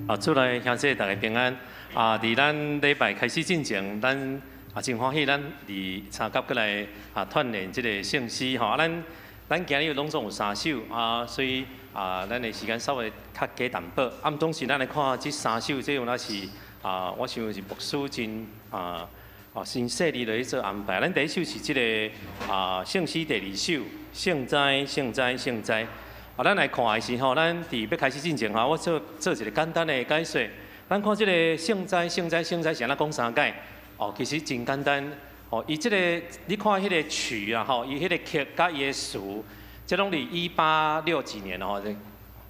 啊，主內兄弟大家平安。啊，佇咱禮拜開始進前，咱啊真歡喜，咱佇三甲閣來啊串聯這個聖詩吼。啊，咱今日攏總有三首啊，所以啊，咱的時間稍微較加淡薄。啊，總是咱來看這三首，這有若是啊，我想是牧師真啊啊真細膩來做安排。咱第一首是這个啊聖詩第二首，聖哉聖哉聖哉。啊，咱來看的時吼，咱佇欲開始進前吼，我做做一个簡單的解說。咱看這个聖哉聖哉聖哉是按怎講三擺？哦，其實真簡單。哦，伊這个你看彼个曲啊，吼，伊彼个曲佮伊的詞，這攏佇一八六幾年吼。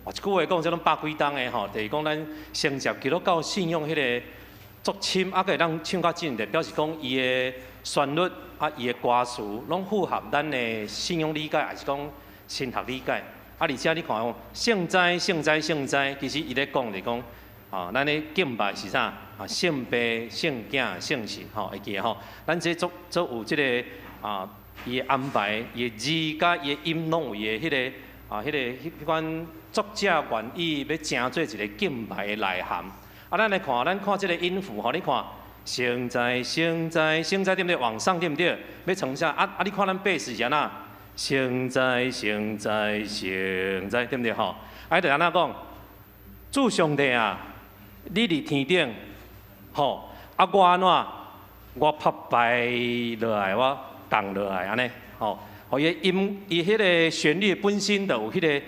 哦，一句話講，這攏百幾冬的吼，就是講咱承接基督教信仰彼个足深，啊，閣會當唱較真，就表示講伊的旋律啊，伊的歌詞攏符合咱的信仰理解，抑是講神學理解。啊，而且你看哦，聖哉聖哉聖哉，其實伊咧講就是講，啊，咱咧敬拜是啥？啊，聖父、聖囝、聖神，吼，會記得吼。咱這足足有這个啊，伊的安排，伊的字佮伊的音攏有伊的彼个啊，彼个彼款作者願意欲成做一个敬拜的內涵。啊，咱來看，咱看這个音符吼，你看，聖哉聖哉聖哉，對毋對？往上對毋對？欲創啥？啊啊，你看咱貝斯是按怎？聖哉聖哉聖哉，對毋對吼？啊，就按怎講？主上帝啊，你佇天頂，吼，啊我按怎？我拍敗落來，我降落來，按呢，吼。予伊音，伊彼个旋律本身就有彼个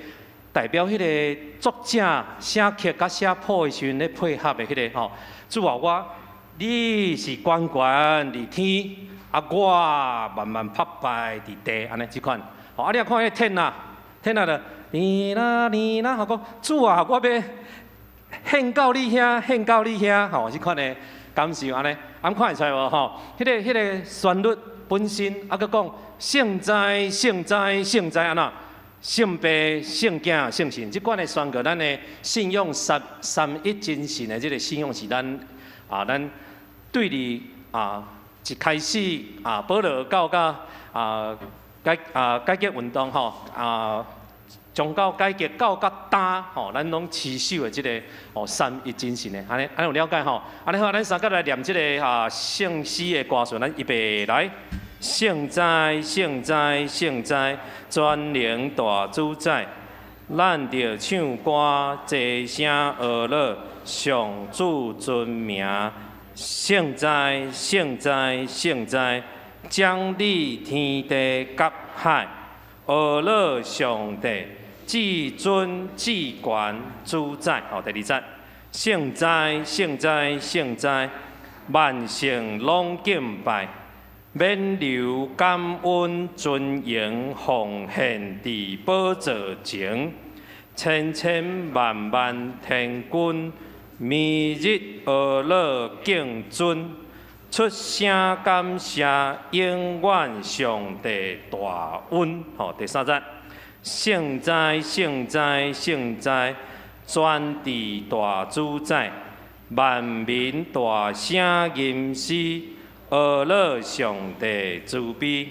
代表，彼个作者寫曲佮寫譜的時陣咧配合的彼个吼。主啊，我你是懸懸佇天。啊，我慢慢拍敗佇地，按呢這款。吼，啊，你若看彼个天啊，天啊，就哩啦哩啦，吼講主啊，我欲獻到你遐，獻到你遐，吼，這款的感受按呢，按看會出來無吼？彼个旋律本身，啊，閣講聖哉聖哉聖哉按怎？聖父、聖囝、聖神，這款的宣告，咱的信仰三三一真神的這个信仰是咱啊，咱對佇啊。一開始啊，保羅到甲啊改啊改革運動吼啊，宗教改革到甲今吼，咱攏持守的這个哦三一真神的，按呢按呢有了解吼？按呢好，咱三個來念這个啊聖詩的歌詞，咱預備來。聖哉聖哉聖哉，全能大主宰，咱著唱歌齊聲呵咾上主尊名。聖哉，聖哉，聖哉，掌理天地佮海，呵咾上帝，至尊至懸主宰。好，第二節，聖哉，聖哉，聖哉，萬聖攏敬拜，免留感恩尊榮奉獻佇寶座前，千千萬萬天軍。暝日呵咾敬尊，出聲感謝永遠上帝大恩。吼，第三節，聖哉聖哉聖哉，全智大主宰，萬民大聲吟詩，呵咾上帝慈悲。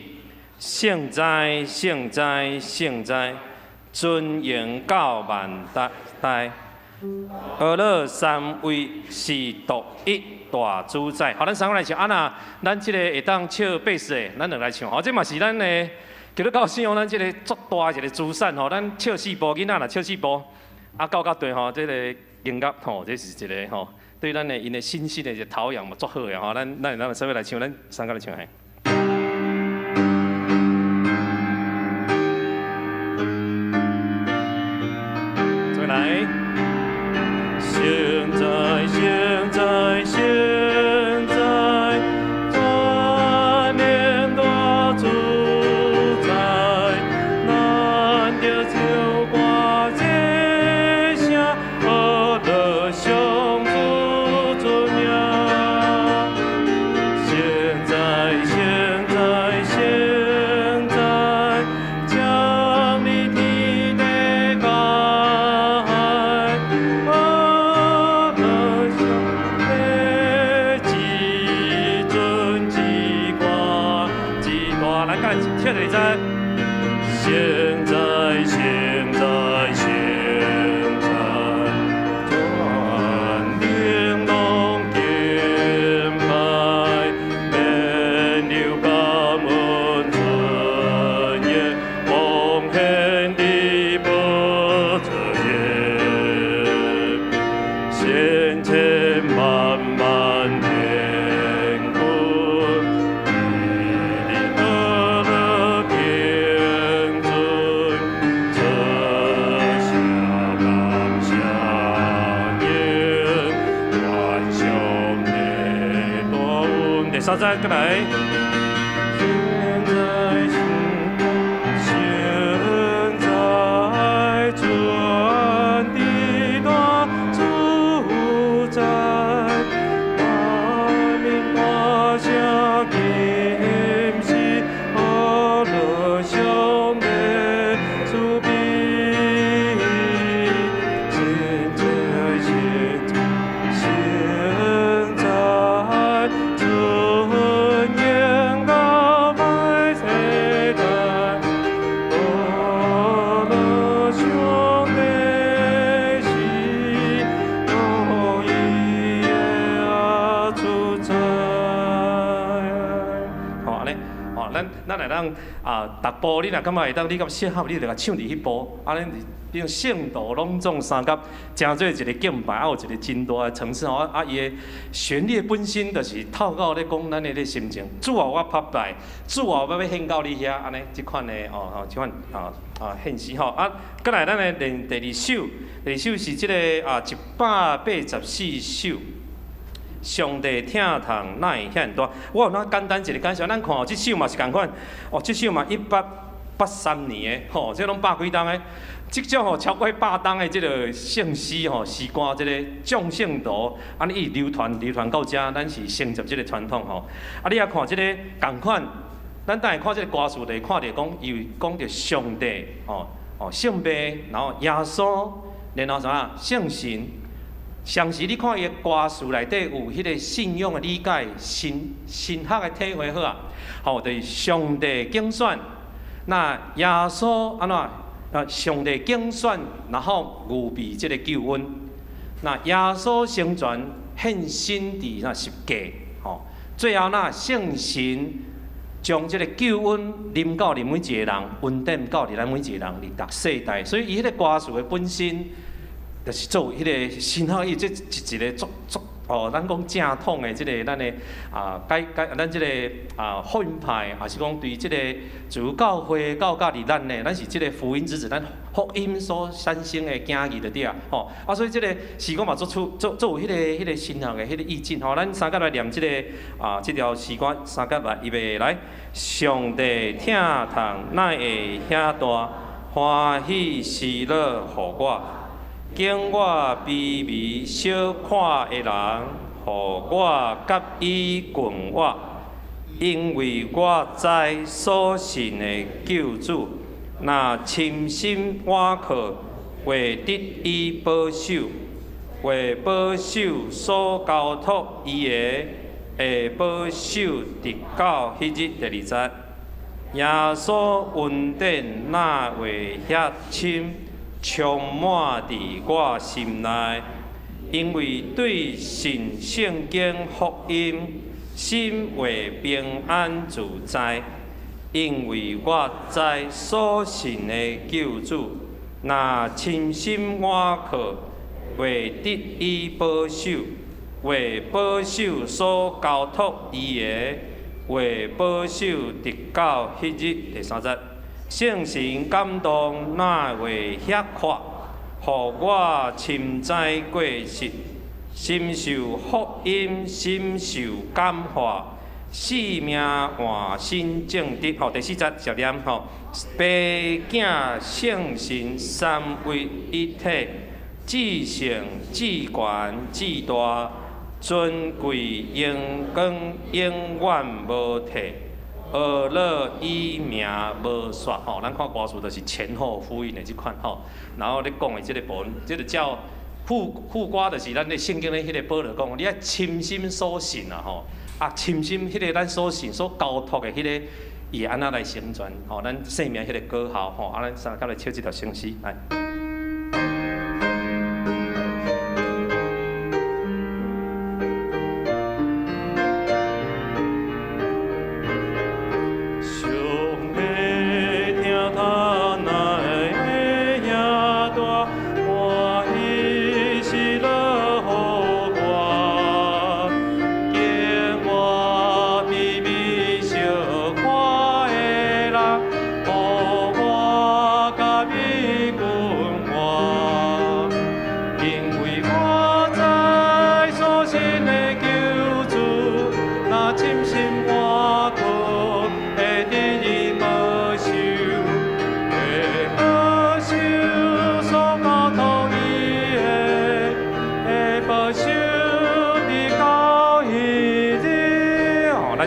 聖哉聖哉聖哉，尊榮到萬代代。呵咾三位是獨一大主宰。好，咱三個來唱。啊若咱這個會當唱貝斯的，咱兩來唱。好，這嘛是咱的基督教信仰，咱這个足大一个資產吼。咱唱四部，囡仔若唱四部，啊到甲對吼，這个音樂吼，這是一个吼，對咱的𪜶的信心的一个陶養嘛，足好的吼。咱啥物來唱？咱三個來唱嘿。再來。聖哉聖哉聖哉，全能大主宰，咱著唱歌齊聲呵咾上主尊名。聖哉聖千千萬萬天軍，以你和樂天尊，這下感謝耶，願上帝大恩。第三節，過來。現在現在全地大主宰，萬民大聲今時阿樂上帝慈悲。現在現在現在尊嚴高擺世代，阿樂上帝是獨一的主宰。好，按呢，吼，咱來當啊，逐部你若感覺會當，你敢適合，你就共唱佇彼部。啊，咱變聖徒攏總相佮，成做一個敬拜，啊，有一個真大的層次吼。啊，伊的旋律本身就是透過咧講咱的咧心情。主啊，我拍拜，主啊，我欲獻到你遐，按呢，這款的哦吼，這款啊獻詩吼。啊，過來咱來練第二首，第二首是這個啊184首。上帝疼痛哪會遐爾大？我有哪簡單一個介紹，咱看哦，這首嘛是仝款，哦，這首嘛1883年的，吼，這攏百幾冬的，這種吼超過百冬的這個聖詩吼，詩歌這個眾聖徒，按呢伊流傳流傳到遮，咱是承接這個傳統吼。啊，你也看這個仝款，咱等下看這個歌詞，就會看著講，伊有講著上帝，吼，哦，聖父，然後耶穌，然後啥聖神。常時你看伊的歌詞內底有彼個信仰的理解、神學的體會好啊，吼，就是上帝揀選，那耶穌按怎？啊，上帝揀選，然後預備這個救恩，那耶穌成全獻身佇那十架，吼，最後那聖神將這個救恩臨到恁每一個人，恩典到佇咱每一個人佇逐世代，所以伊彼個歌詞的本身，就是做彼個神學，伊這一個足足哦，咱講正統的這個咱的啊，改改咱這個啊福音派，抑是講對這個自由教會教教佇咱的，咱是這個福音之子，咱福音所產生的囝兒就對啊，吼啊，所以這個詩歌嘛做出做做有彼個神學的彼個意境吼，咱三甲來念這個啊，這條詩歌三甲來預備來，上帝疼痛哪會遐大，歡喜喜樂予我。經我卑微小看的人，予我佮伊共活，因為我知所信的救主，若深心倚靠，會得以保守，會保守所交託伊的，會保守直到彼日。第二節，耶穌恩典哪會遐深？充滿佇我心內，因為對信聖經福音，心會平安自在。因為我知所信的救主，若深心倚靠，會得以保守，會保守所交託伊的，會保守直到彼日。第三節。聖神感動哪會遐闊，予我深知過失，深受福音，深受感化，性命換新正直。吼，第四節接念吼，父子聖神三位一體，至聖至懸至大，尊貴榮光永遠無替。阿樂以名無煞吼，咱看歌詞就是前後呼應的這款吼。然後咧講的這個部分，這個叫副副歌，就是咱咧聖經咧彼個保羅講，你愛深心所信啊吼，啊深心彼個咱所信所交託的彼個，伊會按怎來成全吼？咱生命彼個果效吼，啊，咱三甲來唱這條聖詩來。上帝疼痛哪會遐大，歡喜喜樂予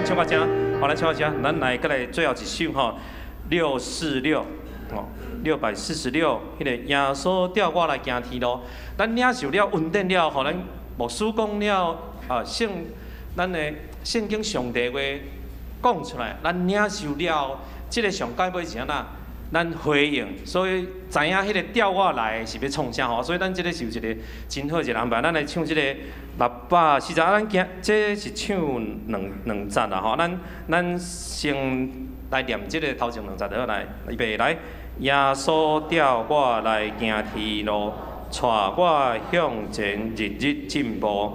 咱唱到遮，好，咱唱到遮，咱來閣來最後一首吼，六四六，吼，646，彼個耶穌帶我來行天路，咱領受了恩典了後，咱牧師講了啊聖，咱的聖經上帝話講出來，咱領受了，這个上蓋尾是按怎？咱回應，所以知影彼个帶我來是欲創啥吼，所以咱這个是有一个真好一个安排。咱來唱這个640，咱今這是唱兩兩節啦吼。咱先來念這个頭前兩節就好來，預備來。耶穌帶我來行天路，帶我向前日日進步。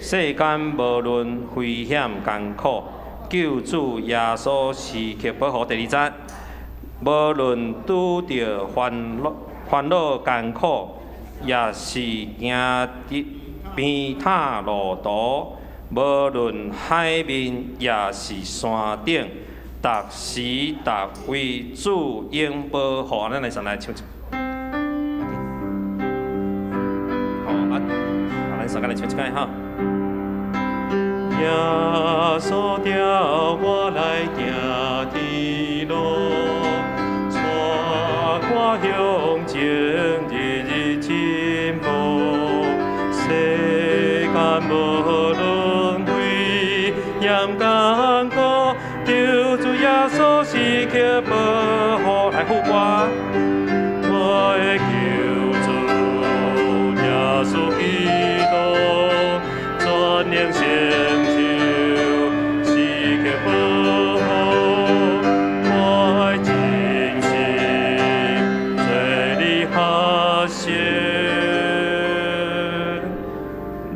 世間無論危險艱苦，救主耶穌時刻保護。第二節。無論拄著煩惱、煩惱艱苦，抑是行佇平坦路途，無論海面抑是山頂，逐時逐位主永保護。咱來上來唱一。好啊，咱三個來唱一擺哈。耶穌帶我來行天路，帶我向前日日進步。世間無論危險艱苦，求主耶穌時刻保護來副歌。我的救主耶穌基督，全能成就，時刻保護我的真心，做你發現，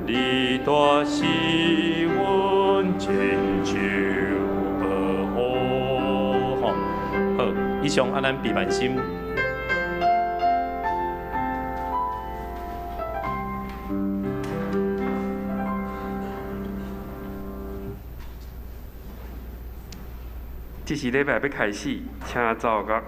你大是阮拯救保護。好，以上啊，咱閉萬心。這是禮拜欲開始，請奏樂。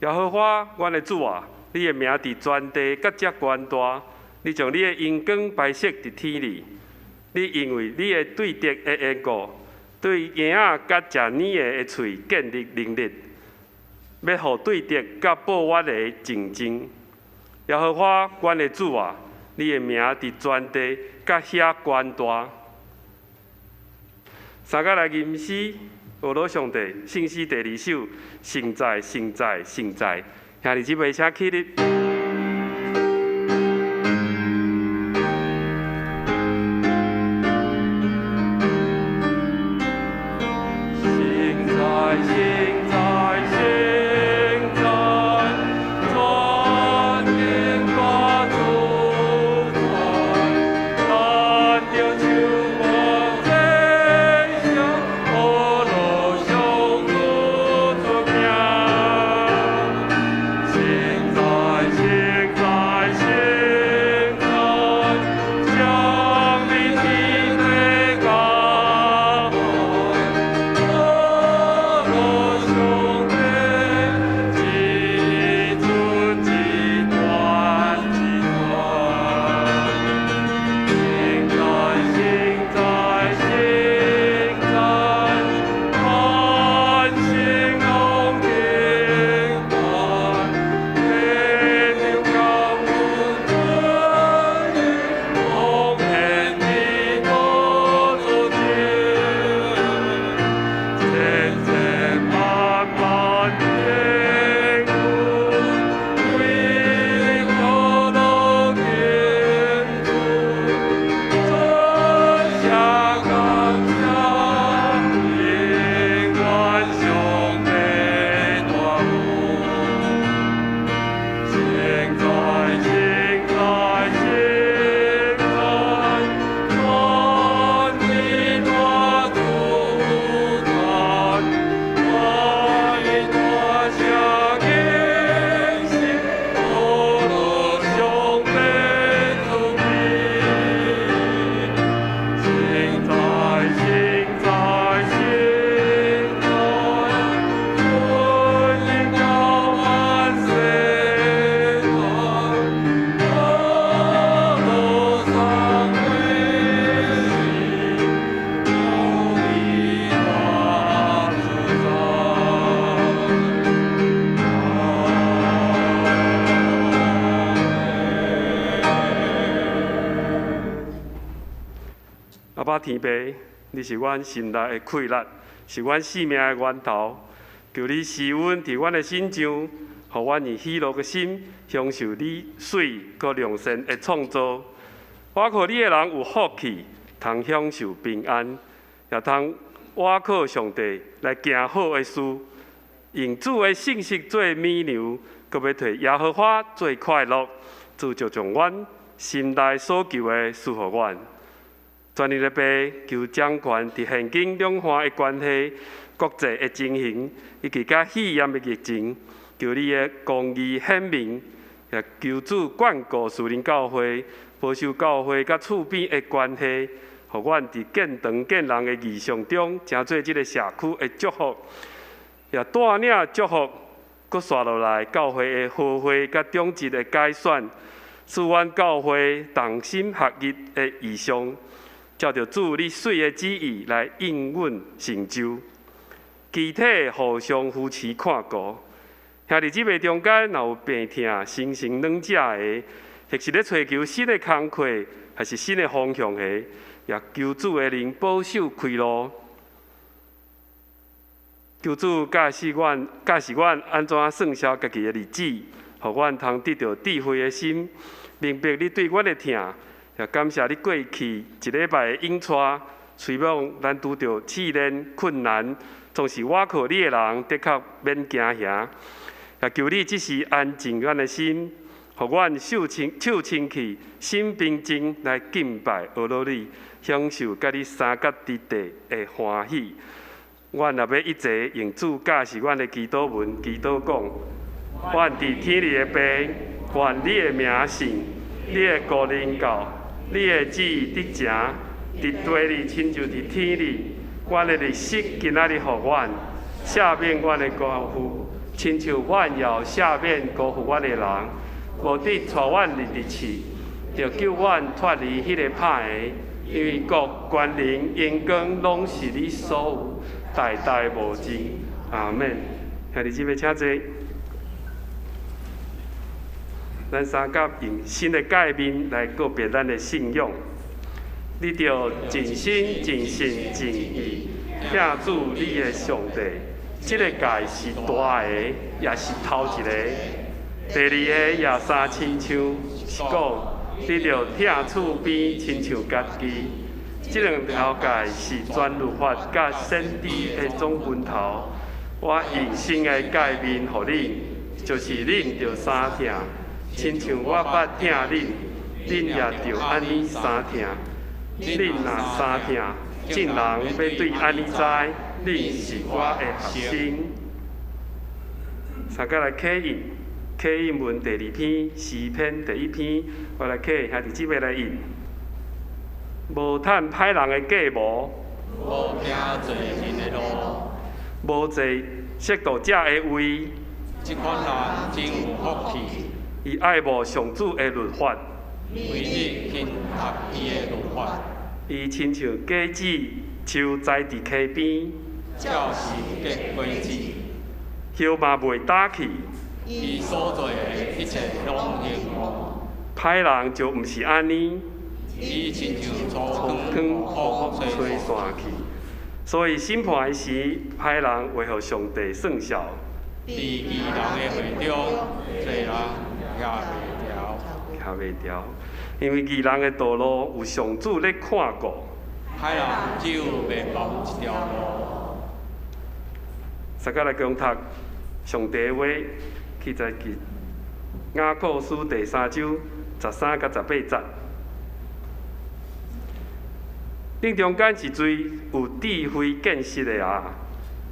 耶和華，阮的主啊，你的名佇全地閣遮懸大，你將你的榮光擺設佇天裡。你因為你的對敵的緣故，對嬰仔佮食奶的的喙建立能力，欲予對敵佮報怨的靜靜。耶和華，阮的主啊，你的名佇全地閣遐懸大。三個來吟詩，呵咾上帝，聖詩第二首，聖哉，聖哉，聖哉，兄弟姊妹請起立。聖哉，聖哉，聖哉，全能大主宰，咱著手望祭上，呵咾上主主名。聖哉，聖天父，你是阮心內的氣力，是阮生命的源頭。求你施恩佇阮的身上，予阮以喜樂的心享受你媠閣良善的創造。倚靠你的人有福氣，通享受平安，也通倚靠上帝來行好的事，用主的信實做物糧，閣欲替耶和華做快樂。主就將阮心內所求的賜予阮。全能的父，求掌權佇現今兩岸的關係、國際的情形，以及佮肺炎的疫情，求你的公義顯明，也求主眷顧樹林教會，保守教會佮厝邊的關係，予阮佇見長見人的異象中，成做這个社區的祝福，也帶領祝福，閣紲落來教會的和會佮長執的改選，使阮教會同心合一的異象，照著主你媠的旨意來應允成就，肢體互相扶持看顧。兄弟姊妹中間，若有病痛、身形軟弱的，或是咧揣求新的工課，還是新的方向的，也求主的靈保守開路。求主教示阮，教示阮按怎算數家己的日子，予阮通得著智慧的心，明白你對阮的疼。也感謝你過去一禮拜的引帶，雖罔咱拄著試煉困難，總是倚靠你的人，的確免驚嚇。也求你這時安靜阮的心，予阮手清手清氣，心平靜來敬拜阿羅你，享受佮你相佮佇地的歡喜。阮若欲一齊用主教示阮的祈禱文，祈禱講：阮佇天裡的父，願你的名聖，你的國臨到，你的旨意得成，佇地裡親像佇天裡。阮的日食今仔日予阮，赦免阮的辜負，親像阮也赦免辜負阮的人。無得帶阮入佇試，著救阮脫離彼个歹的。因為國、權能、榮光，攏是你所有，代代無盡。阿們。兄弟姊妹請坐。咱三甲用新的誡命來告別咱的信仰。你著盡心、盡性、盡意，疼主你的上帝。這个誡是大的，也是頭一个。第二个也相親像，是講你著疼厝邊親像家己。這兩條誡是全律法佮先知的總根頭。我用新的誡命予恁，就是恁著相疼，親像我捌疼恁，恁也著按呢相疼。恁若相疼，眾人欲對按呢知，恁是我的學生。三甲來啟印，啟印文第二篇，詩篇第一篇，我來啟兄弟姊妹來印。無趁歹人的計謀，無行罪人的路，無坐褻瀆者的位。這款人真有福氣。伊愛慕上主的律法，每日勤讀伊的律法。伊親像果子樹栽佇溪邊，照時結果子，葉嘛袂焦去。伊所做的一切攏興旺。歹人就毋是按呢，伊親像粗糠糠予風吹散去。所以審判的時，歹人會予上帝算數。佇義人的會中，罪人徛袂牢。徛袂牢，因為義人的道路有上主咧看顧。歹人只有滅亡一條路。大家來共讀上帝的話，記載佇雅各書第三章13佮18節。恁中間是濟有智慧見識的啊，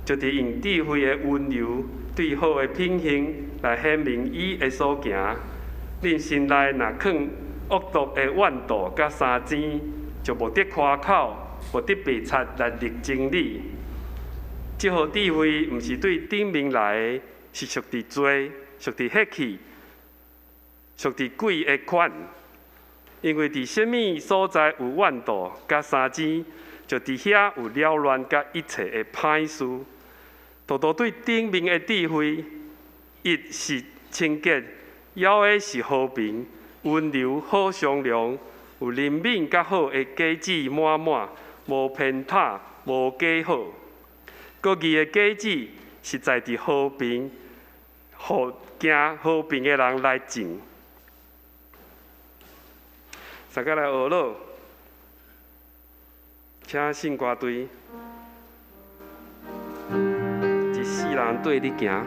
就佇用智慧的溫柔，對好的品行來顯明伊的所行。恁心內若囥惡毒的怨妒佮相爭，就無得誇口，無得白賊來立真理。這號智慧毋是對頂面來的，是屬佇罪、屬佇血氣、屬佇鬼的款。因為佇啥物所在有怨妒佮相爭，就佇遐有擾亂佮一切的歹事。獨獨對頂面的智慧，一是清潔，枵的是和平、溫柔、好商量，有憐憫佮好的果子滿滿，無偏袒，無假好。閣義的果子是在佇和平，予行和平的人來種。大家來學樂，請聖歌隊一世人綴你行。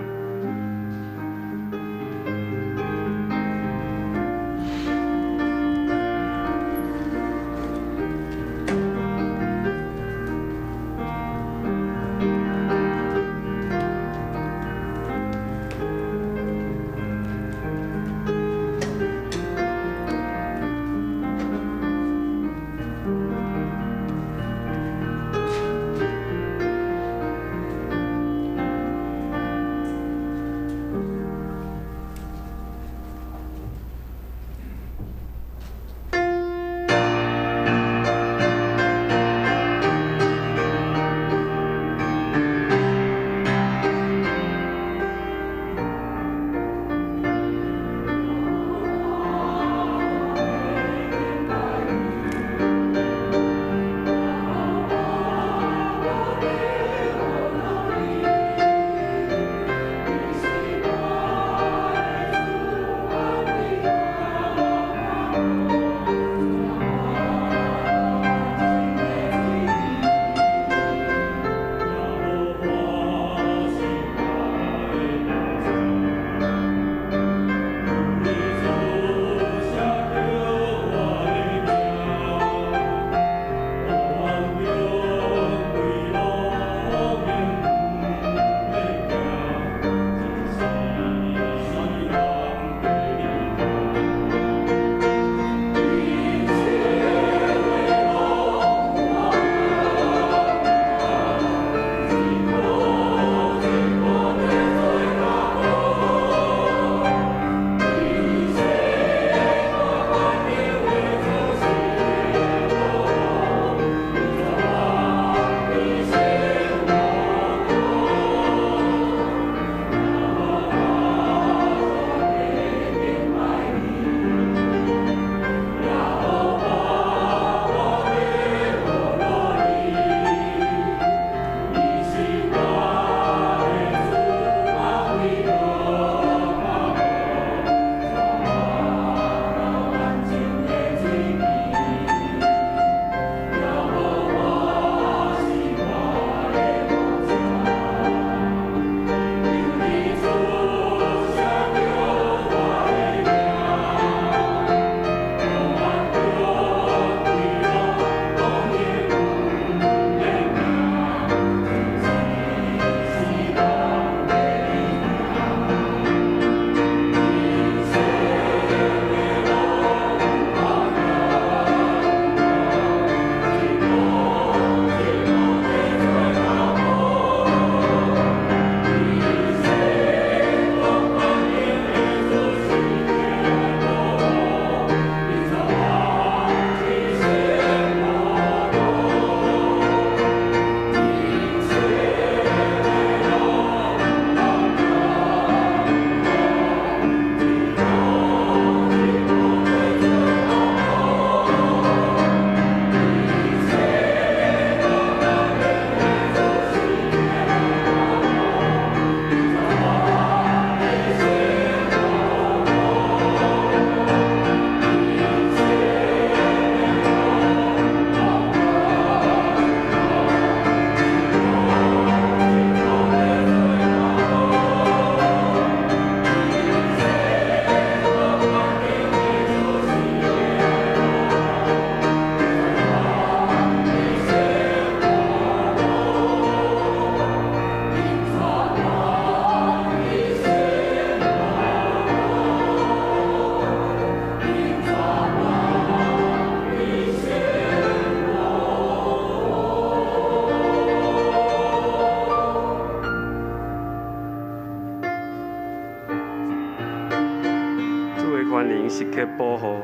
時刻保護，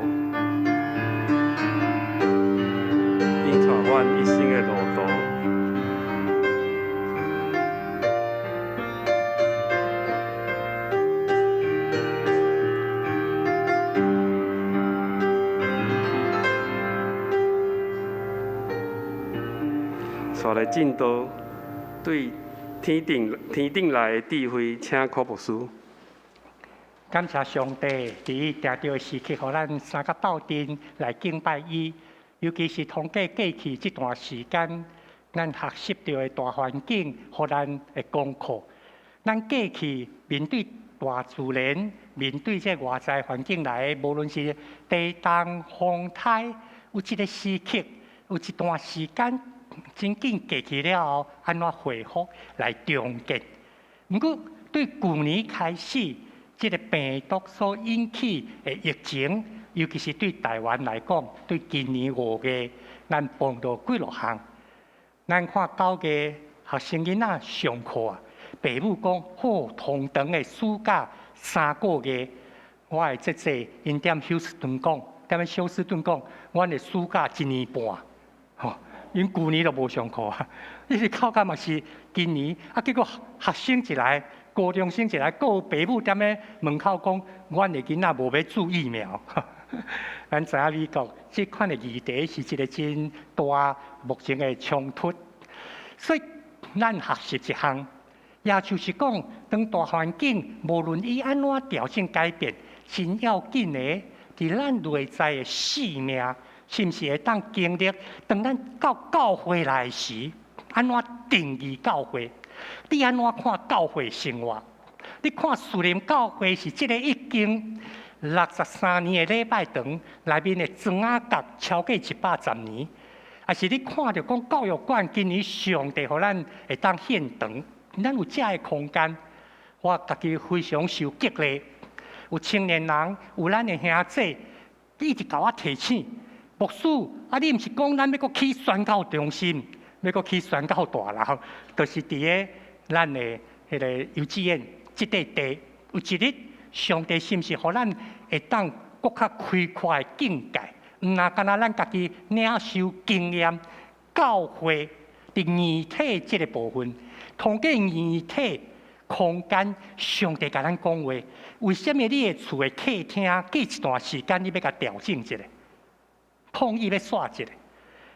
引帶阮一生的路途。帶來證道，對天頂天頂來的智慧，請柯牧師。感謝上帝，佇伊定著的時刻，予咱三個鬥陣來敬拜伊。尤其是通過過去這段時間，咱學習著的大環境，予咱的功課。咱過去面對大自然，面對這外在環境來，無論是地動、風颱，有一個時刻，有一段時間，真緊過去了後，按怎恢復來重建？毋過對舊年開始，這個病毒所引起的疫情，尤其是對台灣來講，對今年5月，咱碰著幾落項。咱看9月學生囡仔上課啊，爸母講好通長的暑假3個月，我的姐姐𪜶踮休斯頓講，踮休斯頓講，阮的暑假一年半，吼，𪜶舊年都無上課啊，一直到今嘛是今年，啊，結果學生一來，高中生一來，閣有爸母踮咧門口講，阮的囡仔無欲注疫苗。咱知影美國這款的議題是一個真大目前的衝突，所以咱學習一項，也就是講，當大環境無論伊按怎調整改變，真要緊的，佇咱內在的生命，是毋是會當經歷？當咱到教會來時，按怎定義教會？你按怎看教會生活？你看樹林教會是這個已經63年的禮拜堂內面的磚仔角超過110年，抑是你看著講教育館今年上帝予咱會當獻堂，咱有遮的空間，我家己非常受激勵。有青年人，有咱的兄弟，一直共我提醒，牧師，啊，你毋是講咱欲閣起宣教中心，欲閣起宣教大樓，就是佇个咱的彼個幼稚園這塊地，有一日，上帝是毋是予咱會當閣較開闊的境界？毋若干焦咱家己領受經驗，教會佇硬體這個部分，通過硬體空間，上帝共咱講話。為啥物你的厝的客廳過一段時間你欲共調整一下，碰椅欲刷一下，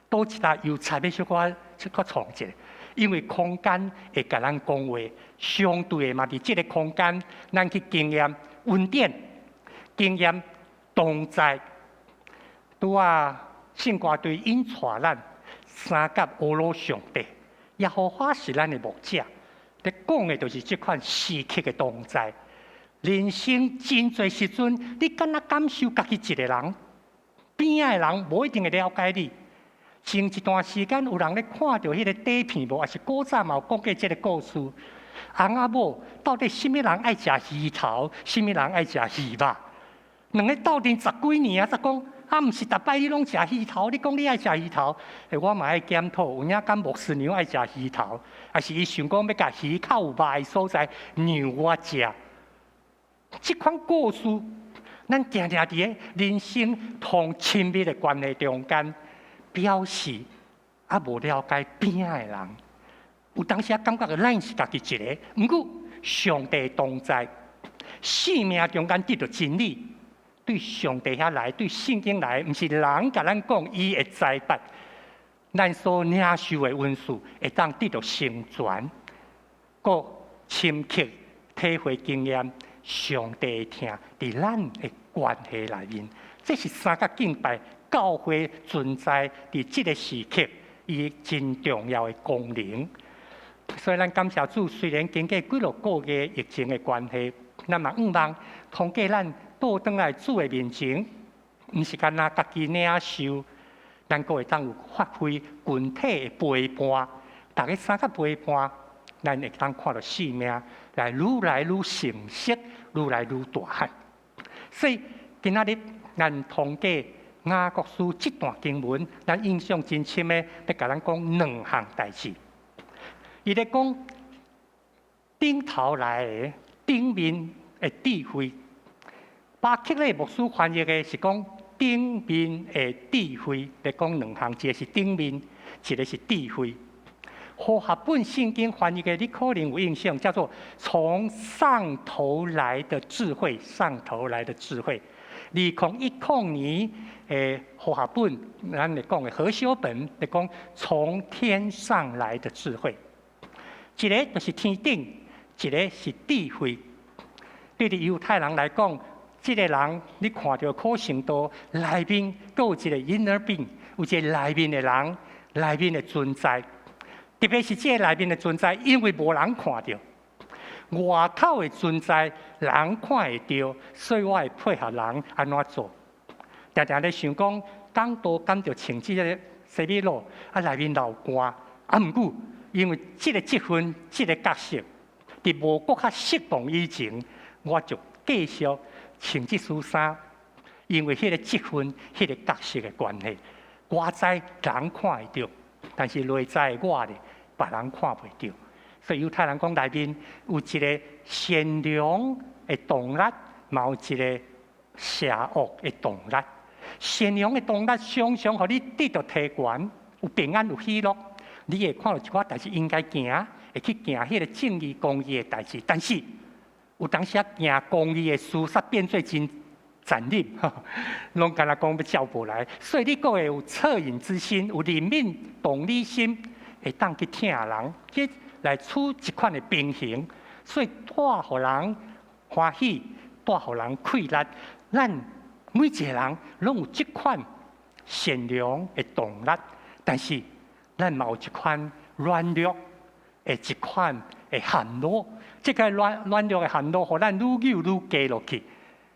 佗一搭油漆欲小可小可創一下？因為空間會共咱講話，相對的嘛，佇這個空間，咱去經驗恩典，經驗同在。拄仔聖歌隊𪜶帶咱三甲呵咾上帝，耶和華是咱的牧者，咧講的就是這款時刻的同在。人生真濟時陣，你敢若感受家己一個人，邊仔的人無一定會了解你。前一段時間有人咧看著彼個短片無？抑是古早嘛有講過這個故事。翁仔某到底啥物人愛食魚頭，啥物人愛食魚肉？兩个鬥陣十幾年啊，才講啊，毋是逐擺你攏食魚頭，你講你愛食魚頭，欸，我嘛愛檢討，有影敢牧師娘愛食魚頭，抑是伊想講欲共魚較有肉的所在讓我食？這款故事，咱定定佇咧人生同親密的關係中間，表示啊無了解邊仔的人，有當時啊感覺咱是家己一个，毋過上帝同在，生命中間得著真理，對上帝遐來，對聖經來，毋是人共咱講，伊會知捌，咱所領受的恩賜會當得著成全，閣深刻體會經驗上帝的疼佇咱的關係內面，這是三角敬拜教會存在佇這個時刻，伊真重要的功能。所以咱感謝主，雖然經過幾落個月疫情的關係，咱嘛向望通過咱倒轉來主的面前，毋是干焦家己領受，咱閣會當有發揮群體的陪伴，逐家三個陪伴，咱會當看著生命來愈來愈成熟，愈來愈大漢。所以今仔日咱通過雅各書這段經文，咱印象真深的，欲共咱講兩項代誌。伊咧講頂頭來的頂面的智慧，巴克禮牧師翻譯的是講頂面的智慧，咧講兩項，一個是頂面，一個是智慧。和合本聖經翻譯的，你可能有印象，叫做從上頭來的智慧，上頭來的智慧。2010年的和合本，咱來講的和修本來講，從天上來的智慧，一个就是天頂，一个是智慧。對佇猶太人來講，這个人你看著可信度內面，閣有一个 inner being，有一个內面的人，內面的存在。特別是這个內面的存在，因為無人看著，外口的存在人看會著，所以我會配合人按怎做。定定咧想講，講道敢著穿這个西米露，啊內面流汗，啊毋過，因為這个職份、這个角色，佇無閣較適當以前，我就繼續穿這束衫，因為彼个職份、彼个角色的關係，外在人看會著，但是內在我咧，別人看袂著。所以猶太人講內面有一个善良的動力，嘛有一个邪惡的動力。善良的動力常常予你得著提懸，有平安有喜樂。你會看著一寡代誌應該行，會去行彼个正義公義的代誌。但是有當時仔行公義的事煞變做真殘忍，攏敢若講欲照報來。所以你閣會有惻隱之心，有憐憫同理心，會當去疼人，去來取一款的平衡。所以帶予人歡喜，帶予人快樂。咱每一个人攏有這款善良的動力，但是咱嘛有一款軟弱的一款的陷落。這个軟弱的陷落，予咱愈扭愈低落去。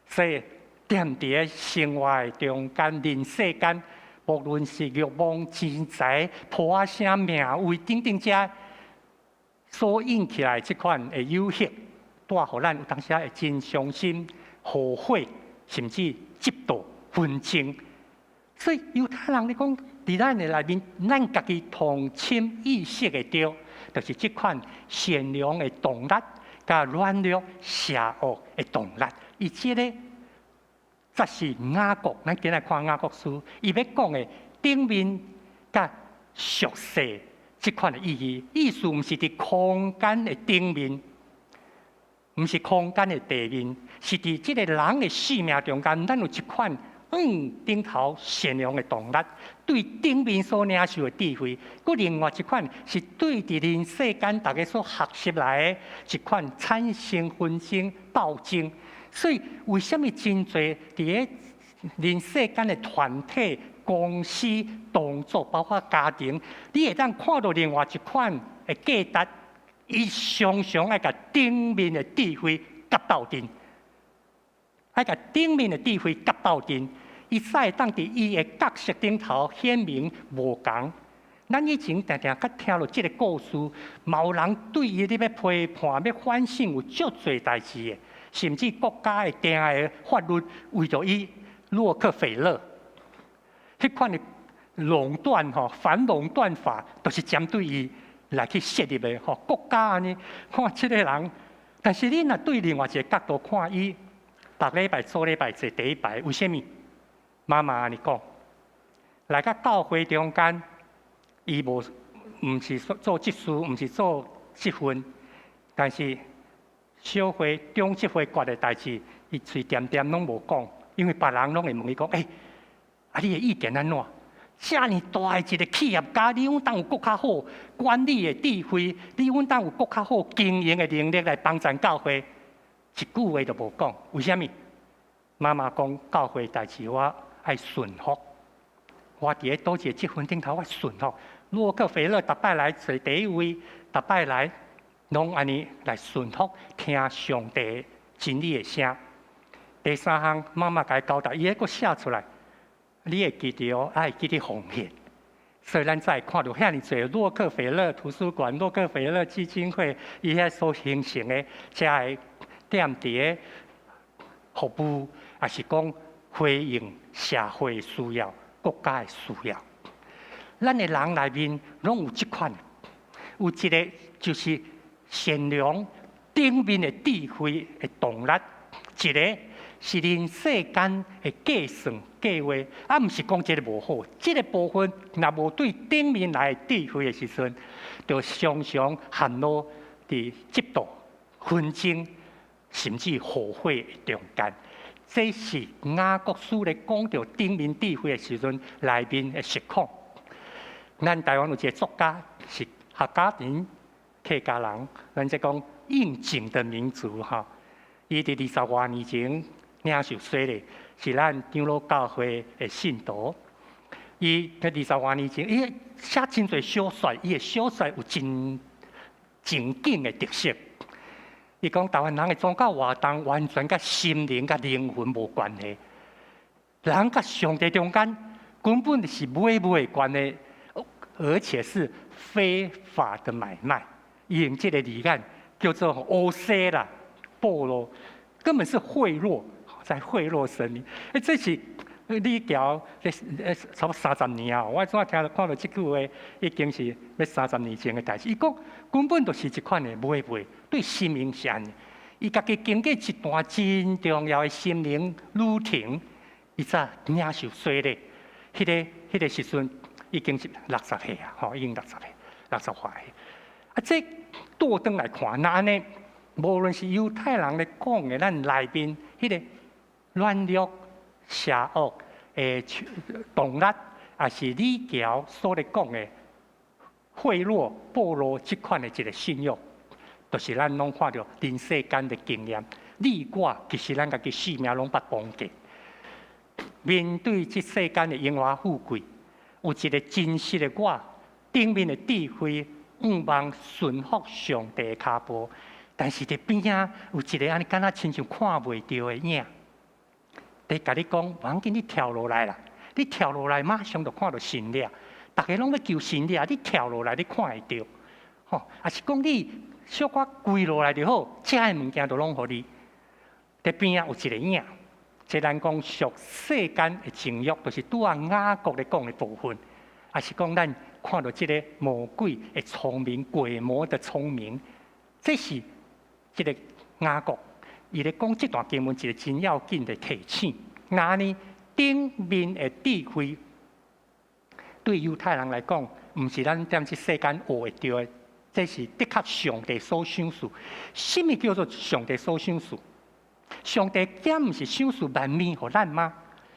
所以踮佇个生活的中間、人世間，無論是慾望、錢財、破聲、名位等等，這所引起來這款的誘惑，帶予咱有當時會真傷心、後悔，甚至嫉妒、紛爭。所以猶太人咧講，佇咱的內面，咱家己同深意識會著，就是這款善良的動力，佮軟弱邪惡的動力。伊這个則是雅各，咱今日看雅各書，伊欲講的頂面佮屬世這款的意義，意思毋是佇空間的頂面，毋是空間的地面，是佇這个人的生命中間，咱有一款向頂頭善良的動力，對頂面所領受的智慧；閣另外一款是對佇人世間逐家所學習來的一款產生紛爭、鬥爭。所以，為啥物真濟佇个人世間的團體、公司、動作，包括家庭，你會當看著另外一款的價值，伊常常愛共頂面的智慧佮鬥陣，愛共頂面的智慧佮鬥陣，伊才會當佇伊的角色頂頭顯明無仝。咱以前定定較聽著這个故事，嘛有人對伊咧欲批判、欲反省，有足濟代誌的，甚至國家會定的法律為著伊洛克菲勒，彼款的壟斷吼、反壟斷法，都是針對伊來去設立的吼。國家按呢看這个人，但是你若對另外一个角度看伊，逐禮拜做禮拜坐第一排，為啥物？媽媽按呢講，來到教會中間，伊無毋是做執事，毋是做職分，但是小會中執會決的代誌，伊喙恬恬攏無講，因為別人攏會問伊講：欸，啊，你的意見按怎？遮爾大的一个企業家，你應當有閣較好管理的智慧，你應當有閣較好經營的能力來幫贊教會。一句話都無講，為啥物？媽媽講教會代誌我愛順服，我佇咧佗一个職分頂頭我順服。洛克菲勒逐擺來坐第一位，逐擺來攏按呢來順服，聽上帝真理的聲。第三項，媽媽共伊交代，伊會閣寫出來，你會記著哦，愛記得奉獻。所以咱才會看著遐爾濟洛克菲勒圖書館、洛克菲勒基金會，伊遐所形成的遮个踮佇个服務，抑是講回應社會的需要、國家的需要。咱的人內面攏有這款，有一个就是善良頂面的智慧的動力，一个是人世間的計算計劃，啊，毋是講這个無好，這个部分若無對頂面來的智慧的時陣，就常常陷落佇嫉妒、紛爭，甚至後悔的中間。這是雅各書咧講著頂面智慧的時陣內面的實況。咱台灣有一個作家是客家人、客家人，咱這講應景的民族吼。伊佇20外年前領受洗禮，是咱長老教會的信徒。伊佇20外年前，伊寫真濟小說，伊的小說有真情景的特色。伊講台灣人的宗教活動完全佮心靈、佮靈魂無關係，人佮上帝中間根本就是買賣的關係，而且是非法的買賣。伊用這个字眼叫做烏踅啦、暴露，根本是賄賂，在賄賂神明。欸，這是李喬，差不多三十年啊！我怎聽看著這句話，已經是欲30年前的代誌。伊講根本就是這款的買賣，對神明是按呢。伊家己經過一段真重要的心靈旅程，伊才領受洗禮。彼個時陣已經是六十歲啊，吼，已經六十歲，60外歲。啊，這倒轉來看，若按呢，無論是猶太人咧講的，咱內面彼个軟弱、邪惡的動力，抑是李喬所咧講的賄賂、暴露這款的一个信仰，就是咱攏看著人世間的經驗。你我其實咱家己性命攏捌碰過。面對這世間的榮華富貴，有一个真實的我，頂面的智慧，向望順服上帝的跤步，但是佇邊仔有一个按呢，敢若親像看袂著的影。佇共你講，無要緊，你跳落來啦！你跳落來，馬上就看著神了。逐家攏欲求神了，你跳落來，你看會著。吼，抑是講你小可跪落來就好，遮的物件都攏予你。佇邊仔有一个影，這咱講屬世間的情慾，就是拄仔雅各咧講的部分，抑是講咱看著這个魔鬼的聰明、鬼魔的聰明，這是這个雅各。伊咧講這段經文一个真要緊的提醒。若呢頂面的智慧，對猶太人來講，毋是咱踮這世間學會著的，這是的確上帝所賞賜。什物叫做上帝所賞賜？上帝敢毋是賞賜萬物予咱嗎？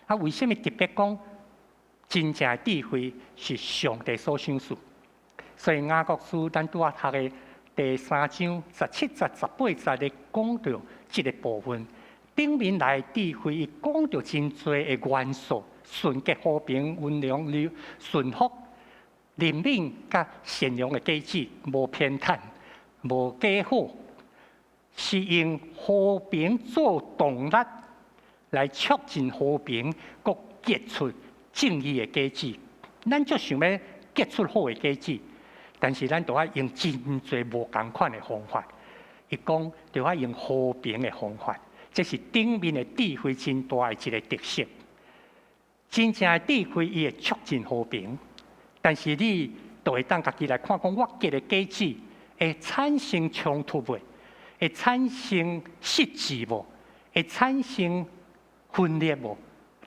啊，為什物特別講真正的智慧是上帝所賞賜？所以雅各書咱拄仔讀的第三章17節、18節咧講著這个部分，頂面來智慧，伊講著真濟的元素：純潔、和平、溫良、順服、憐憫、佮善良的果子，無偏袒、無假好，是用和平做動力來促進和平，閣結出正義的果子。咱足想欲結出好的果子，但是咱著愛用真濟無仝款的方法。伊講著愛用和平的方法，這是頂面的智慧真大的一个特色。真正的智慧，伊會促進和平，但是你就會當家己來看，講我結的果子會產生衝突袂？會產生失志無？會產生分裂無？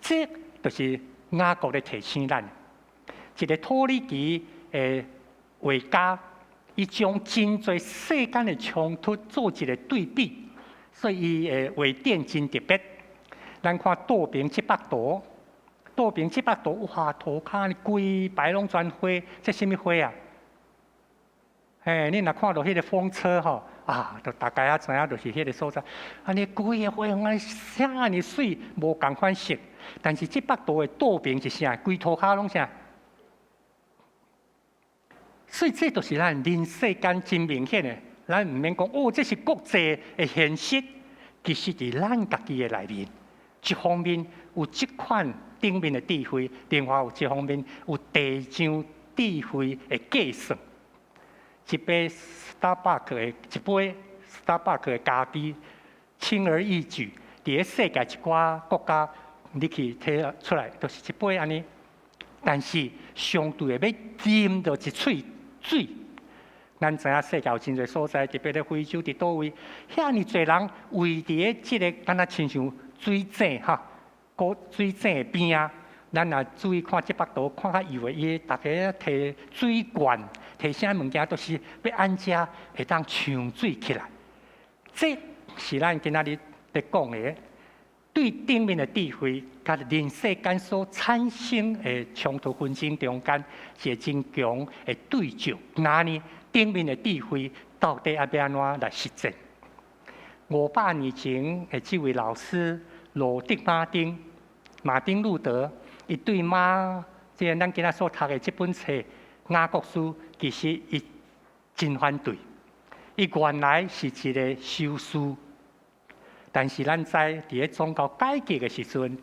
這就是雅各咧提醒咱。一个土耳其的畫家，伊將真濟世間的衝突做一个對比，所以伊的畫展真特別。咱看倒爿這幅圖，倒爿這幅圖，哇，塗跤規排攏全花，這啥物花啊？嘿，你若看著彼个風車吼，啊，就大概仔知影，就是彼个所在。按呢規个花按呢遮爾媠，無仝款色。但是這幅圖的倒爿是啥？規塗跤攏啥？所以這就是咱人世間真明顯的，咱毋免講哦，這是國際的現實。其實佇咱家己的內面，一方面有這款頂面的智慧，另外有一方面有地上智慧的計算。一杯 Starbucks 的咖啡，輕而易舉，佇咧世界一寡國家，你去提出來，就是一杯按呢。但是相對的，欲啉著一喙水，咱知影世界有真濟所在，特別咧非洲佇佗位，遐爾濟人圍佇咧這个敢若親像水井哈，個水井的邊仔。咱若注意看這幅圖，看較以為伊逐家提水罐，提啥物件都是欲按遮會當搶水起來。這是咱今仔日咧講的。對頂面的智慧，佮人世間所產生的衝突紛爭中間，一個真強的對照。那呢，頂面的智慧到底愛欲按怎來實踐？500年前的這位老師羅德馬丁，馬丁路德，伊對馬，這个咱今仔所讀的這本冊《雅各書》，其實伊真反對。伊原來是一個修士。但是咱知，佇咧宗教改革的時陣，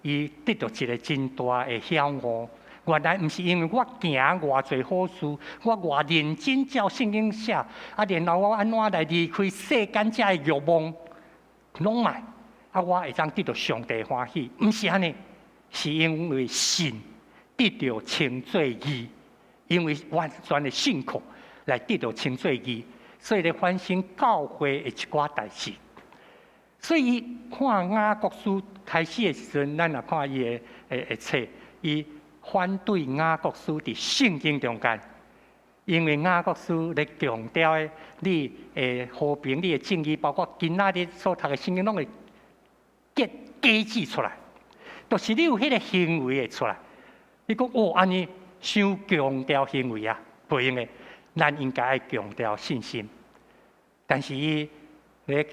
伊得著一個真大的曉悟。原來毋是因為我行偌濟好事，我偌認真照聖經寫，啊，然後我按怎來離開世間遮的慾望，攏莫，啊，我會當得著上帝歡喜。毋是按呢，是因為信得著稱做義，因為完全的信靠來得著稱做義，所以咧反省教會的一寡代誌。所以看雅各書開始的時陣，咱若看伊的冊，伊反對雅各書佇聖經中間，因為雅各書咧強調的你的和平、你的正義，包括今仔日所讀的聖經，攏會結假子出來，就是你有彼個行為會出來。你講哦，按呢傷強調行為啊，袂用的，咱應該愛強調信心。但是伊咧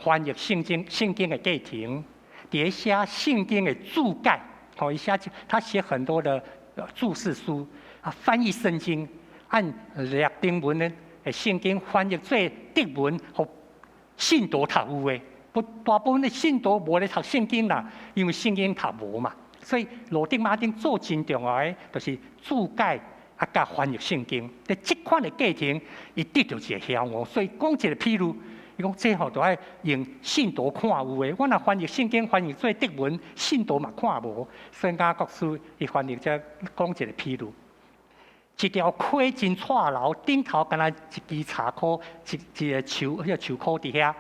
翻譯聖經、聖經的過程，佇咧寫聖經的注解，吼，伊寫他寫很多的注釋書啊，翻譯聖經，按拉丁文的聖經翻譯做德文，予信徒讀有的。不，大部分的信徒無咧讀聖經啦，因為聖經讀無嘛。所以羅德馬丁做真重要的，就是注解啊，佮翻譯聖經。佇這款的過程，伊得著一個曉悟。所以講一個譬如，伊講這吼著愛用信徒看有的。我若翻譯聖經翻譯做德文，信徒嘛看無。所以雅各書伊翻譯這講一個譬如，一條溪真掣流，頂頭敢若一支柴箍，一個樹，彼個樹箍佇遐，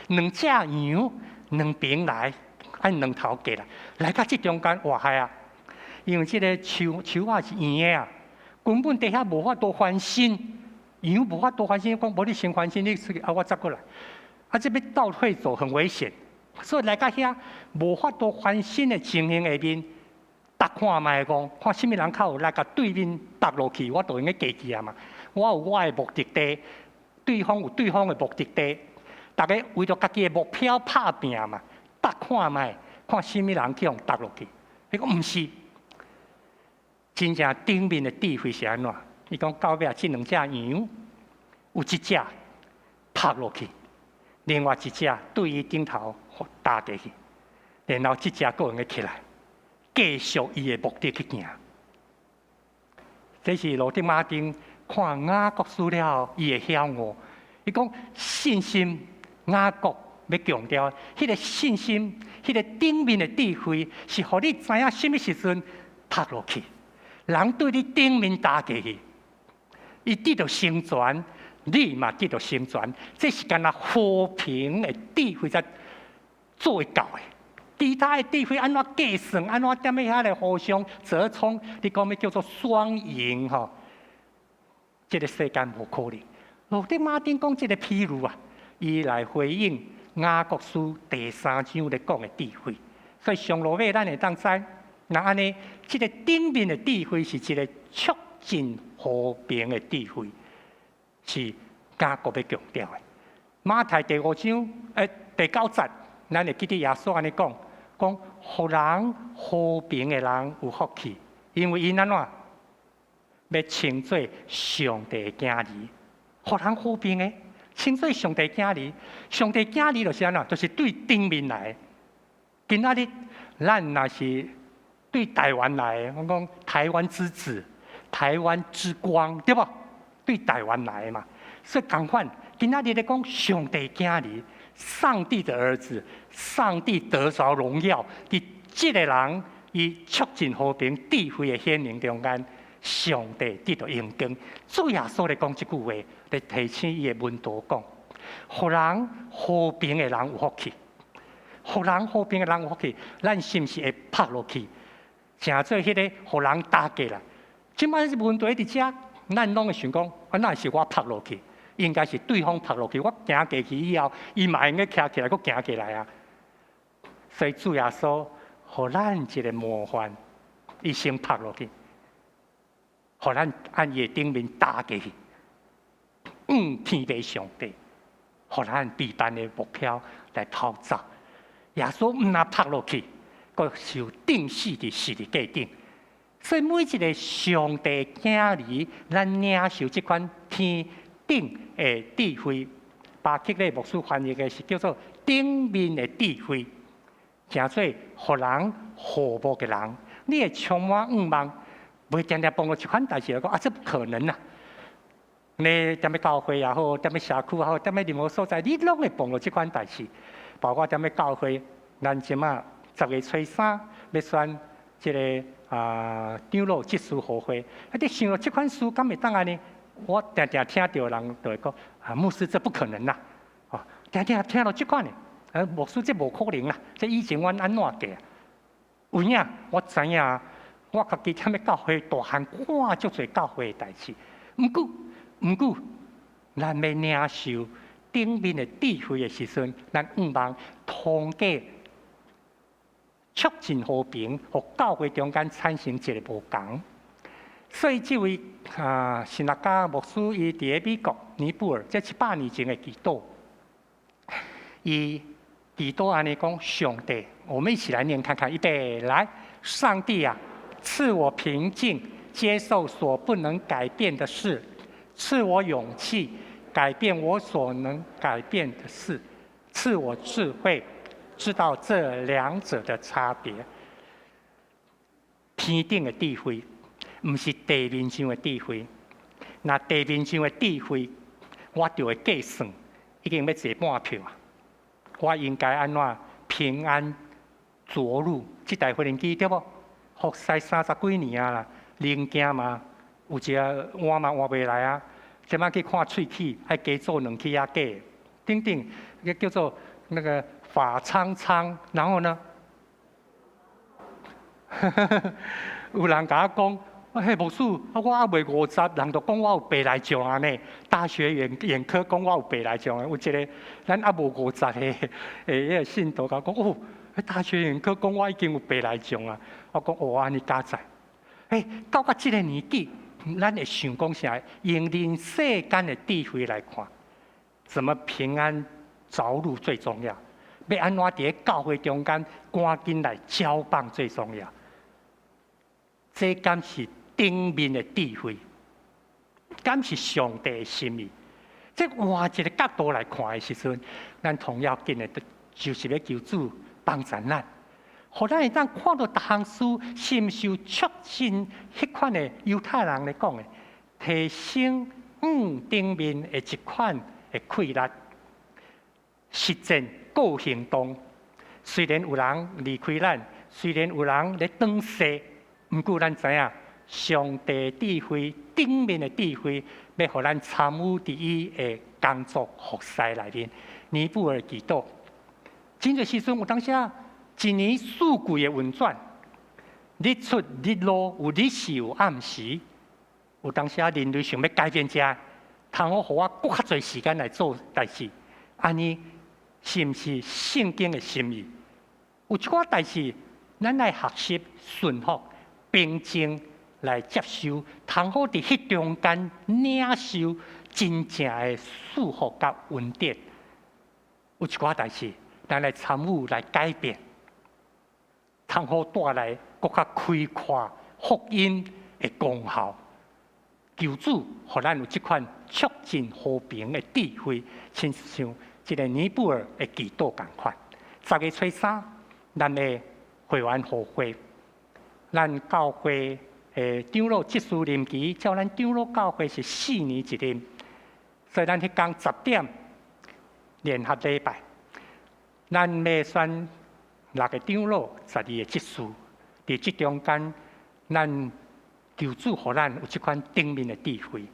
兩隻羊兩爿來，按兩頭過來，來到這中間，哇害啊！因為這个樹樹仔是圓的啊，根本佇遐無法度翻身，羊無法度翻身，講無你先翻身，你出去啊，我再過來。啊，這欲倒退走很危險，所以來到遐無法度翻身的情形下面，搭看覓講，看啥物人較有力，共對面搭落去，我就會用過去啊嘛。我有我的目的地，對方有對方的目的地，逐家為著家己的目標拍拚嘛，搭看覓，看啥物人去予搭落去。伊講毋是，真正頂面的智慧是按怎？伊講到尾這兩隻羊，有一隻拍落去，另外一隻對伊頂頭搭過去，然後這隻閣會用起來，繼續伊的目的去行。這是羅德馬丁看雅各書了後，伊會曉悟。伊講信心，雅各欲強調，彼個信心，彼個頂面的智慧，是予你知影啥物時陣拍落去，人對你頂面搭過去，伊得著成全，你嘛得著成全，這是干焦和平的智慧才做會到的。其他的智慧按怎計算，按怎踮咧遐咧互相折衝，你講欲叫做雙贏吼？這个世間無可能。羅德馬丁講這个譬喻啊，伊來回應雅各書第三章咧講的智慧。所以上落尾咱會當知，若按呢，這个頂面的智慧是一個促進和平的智慧，是雅各欲強調的。馬太第五章，第九節，咱會記得耶穌按呢講，講予人和平的人有福氣，因為𪜶按怎欲稱做上帝的囝兒，予人和平的，稱做上帝囝兒。上帝囝兒就是按怎，就是對頂面來的。今仔日咱若是對台灣來的，我講台灣之子、台灣之光，對無？對台灣來的嘛。所以仝款，今仔日咧講上帝囝兒，上帝的兒子，上帝得著榮耀，佇這个人伊促進和平、智慧的顯明中間，上帝得著榮光。主耶穌咧講這句話，咧提醒伊的門徒講：予人和平的人有福氣，予人和平的人有福氣。咱是毋是會拍落去，成做彼个予人搭過來？這擺問題佇遮，咱攏會想講，啊，哪是我拍落去？應該是對方拍落去，我行過去以後，伊嘛會用徛起來，閣行過來啊。所以主耶穌予咱一个模範，伊先拍落去，予咱按伊的頂面打過去。天父上帝，予咱彼班的目標來逃走。耶穌毋但拍落去，閣受釘死佇十字架頂。所以每一个上帝囝兒，咱領受這款天頂的智慧，巴克禮牧師翻譯的是叫做頂面的智慧，成做予人和睦的人。你會充滿向望，袂定定碰著這款代誌來講啊，這不可能啊！你踮咧教會也好，踮咧社區也好，踮咧任何所在，你攏會碰著這款代誌。包括踮咧教會，咱這馬10月初3欲選這个長老執事予會，啊，你想著這款事敢會當按呢？我定定聽著人就會講啊，牧師這不可能啦！哦，定定聽著這款的，啊，牧師這無可能啦！這以前阮按怎過？有影，我知影，我家己踮咧教會大漢，看足濟教會的代誌。毋過，咱欲領受頂面的智慧的時陣，咱向望通過促進和平，予教會中間產生一个無仝。所以這位神學家牧師，伊佇咧美國尼泊爾，這100年前的祈禱，伊祈禱按呢講：上帝，我們一起來念看看，預備來，上帝啊，賜我平靜，接受所不能改變的事；賜我勇氣，改變我所能改變的事；賜我智慧，知道這兩者的差別。天頂的智慧，毋是地面上的智慧。若地面上的智慧，我就會計算，已經欲坐半票啊！我應該按怎平安著陸？這台飛行機對無？服侍30幾年啊啦，零件嘛有一個換嘛換袂來啊！這擺去看喙齒，愛加做兩齒仔假，等等，個叫做那個髮蒼蒼，然後呢？有人共我講，嘿，牧師，啊，我猶未50，人就講我有白內障啊呢。大學眼科講我有白內障啊，有一个咱猶無五十的彼个信徒共我講，哦，大學眼科講我已經有白內障啊。我講哦，按呢佳哉。欸，到甲這个年紀，咱會想講啥？用人世間的智慧來看，怎麼平安著陸最重要？欲按怎佇咧教會中間趕緊來交棒最重要？這敢是頂面的智慧？敢是上帝的心意？這換一个角度來看的時陣，咱同要緊的，就是欲求主幫助咱，予咱會當看著逐項事，是毋是有促進彼款的猶太人來講的，提升頂面的一款的氣力，實踐閣行動。雖然有人離開咱，雖然有人咧轉世，毋過咱知影，上帝智慧頂面的智慧，欲予咱參與佇伊的工作服侍內面。尼布爾祈禱，真濟時陣有當時啊，一年四季的運轉，日出日落，有日時有暗時，有當時啊，人類想欲改變這，通好予我閣較濟時間來做代誌，按呢是毋是聖經的心意？有一寡代誌，咱愛學習順服、平靜來接受，通好佇彼中間領受真正的祝福佮恩典。有一寡代誌，咱來參與來改變，通好帶來閣較開闊福音的功效。求主予咱有這款促進和平的智慧，親像這个尼布爾的祈禱仝款。10月初3，咱的會員予會，咱教會的長老執事任期，照咱長老教會是4年一任，所以咱彼工10點聯合禮拜，咱欲選六个長老，12個執事，佇這中間，咱求主予咱有這款頂面的智慧。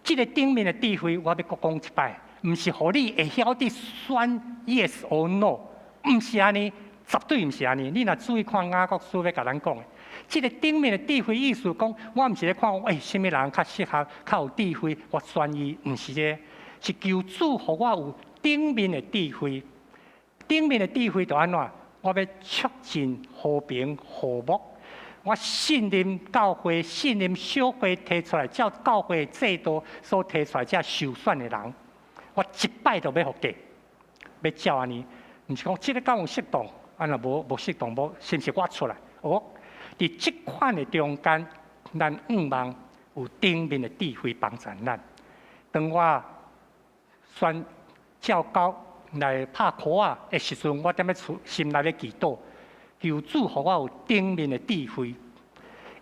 這个頂面的智慧，我欲閣講一擺，毋是予你會曉得選 yes or no，毋是按呢，絕對毋是按呢。你若注意看雅各書欲共咱講的，這个頂面的智慧意思講，我毋是咧看，欸，啥物人較適合、較有智慧，我選伊，毋是這個，是求主予我有頂面的智慧。頂面的智慧就按怎？我欲促進和平和睦。我信任教會，信任小會提出來，照教會制度所提出來這受選的人，我一擺就欲予過，欲照按呢，毋是講這个敢有適當，啊若無適當，無是毋是我出來？哦，佇這款的中間，咱向望有頂面的智慧幫助咱。當我選照教來拍箍仔的時陣，我踮咧厝心內咧祈禱，求主予我有頂面的智慧，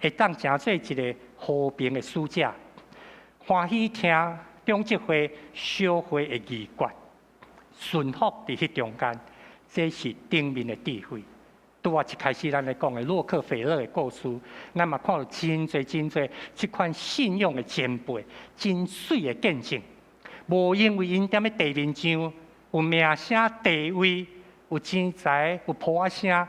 會當成做一個和平的使者，歡喜聽長執會小會的議決，順服佇彼中間，這是頂面的智慧。拄仔一開始咱咧講的洛克菲勒的故事，咱嘛看到真濟真濟這款信仰的前輩，真媠的見證。無因為𪜶踮咧地面上有名聲地位、有錢財、有破仔聲，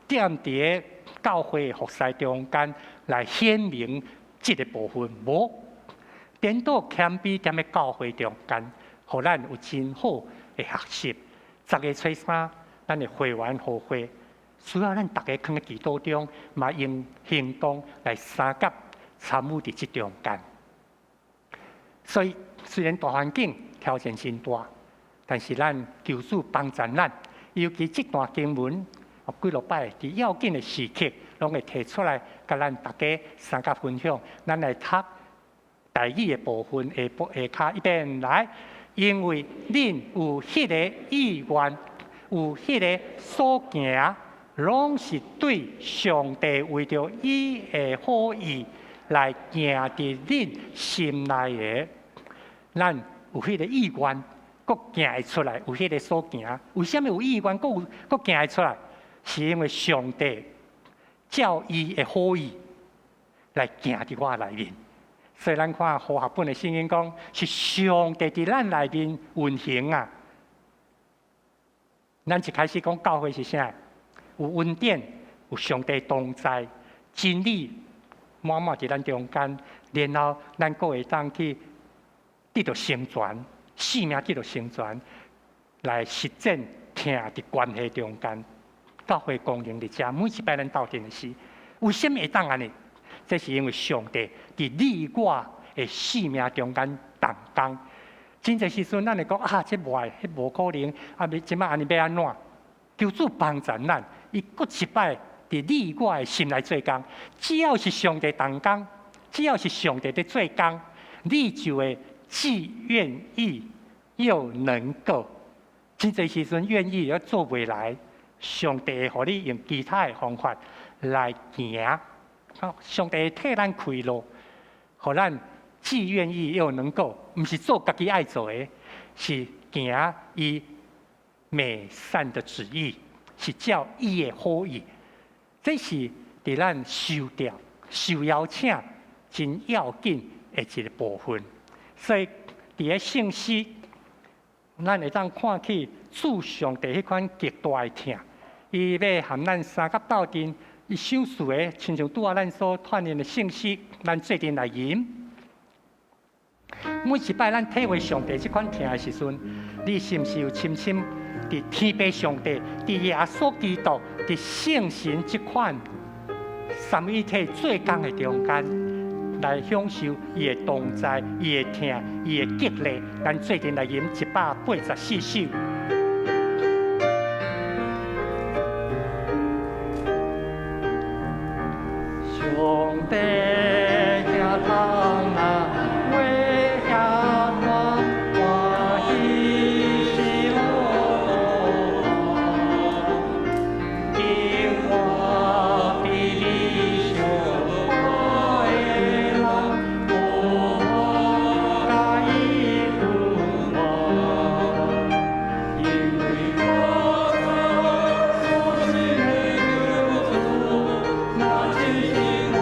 踮佇个教會服侍中間來顯明這个部分，無顛倒謙卑踮咧教會中間，予咱有真好的學習。10月初3，咱的會員和會。需要咱逐家囥佇祈禱中，嘛用行動來相佮參與佇這中間。所以雖然大環境挑戰真大，但是咱求主幫助咱，尤其這段經文，幾落擺佇要緊的時刻，攏會提出來，共咱逐家相佮分享。咱來讀台語的部分，下部下跤一遍來，因為恁有彼个意願，有彼个所行。攏是對上帝為著伊的好意來行佇恁心內的。咱有彼个意願，閣行會出來，有彼个所行。為啥物有意願，閣有閣行會出來？是因為上帝照伊的好意來行佇我內面。所以咱看和合本的聖經講，是上帝佇咱內面運行啊。咱一開始講教會是啥？有恩典，有上帝同在，真理滿滿佇咱中間，然後咱閣會當去得著成全，性命得著成全，來實踐疼佇關係中間，教會功能佇遮，每一擺咱鬥陣的時，為啥物會當按呢？這是因為上帝佇你我的性命中間動工。真濟時陣，咱會講啊，這無愛，彼無可能，啊，欲這擺按呢欲按怎？求主幫助咱，伊閣一擺佇你我的心內做工。只要是上帝動工，只要是上帝佇做工，你就會既願意又能夠。真濟時陣願意也做袂來，上帝會予你用其他的方法來行。上帝會替咱開路，予咱既願意又能夠，毋是做家己愛做的，是行伊美善的旨意，是照伊的好意。這是佇咱受召、受邀請真要緊的一個部分。所以佇个聖詩，咱會當看起主上帝彼款極大的疼，伊欲和咱相佮鬥陣，伊賞賜的，親像拄仔咱所傳念的聖詩，咱做陣來吟。每一擺咱體會上帝這款疼的時陣，你是毋是有深深佇天父上帝、佇耶穌基督、佇聖神這款三位一體做工的中間，來享受伊的同在、伊的疼、伊的激勵？咱做陣來吟184首。上帝疼痛啊，話遐大，歡喜是無今我比你相愛的人，無佮伊分我，因為我所信的救主，那真是我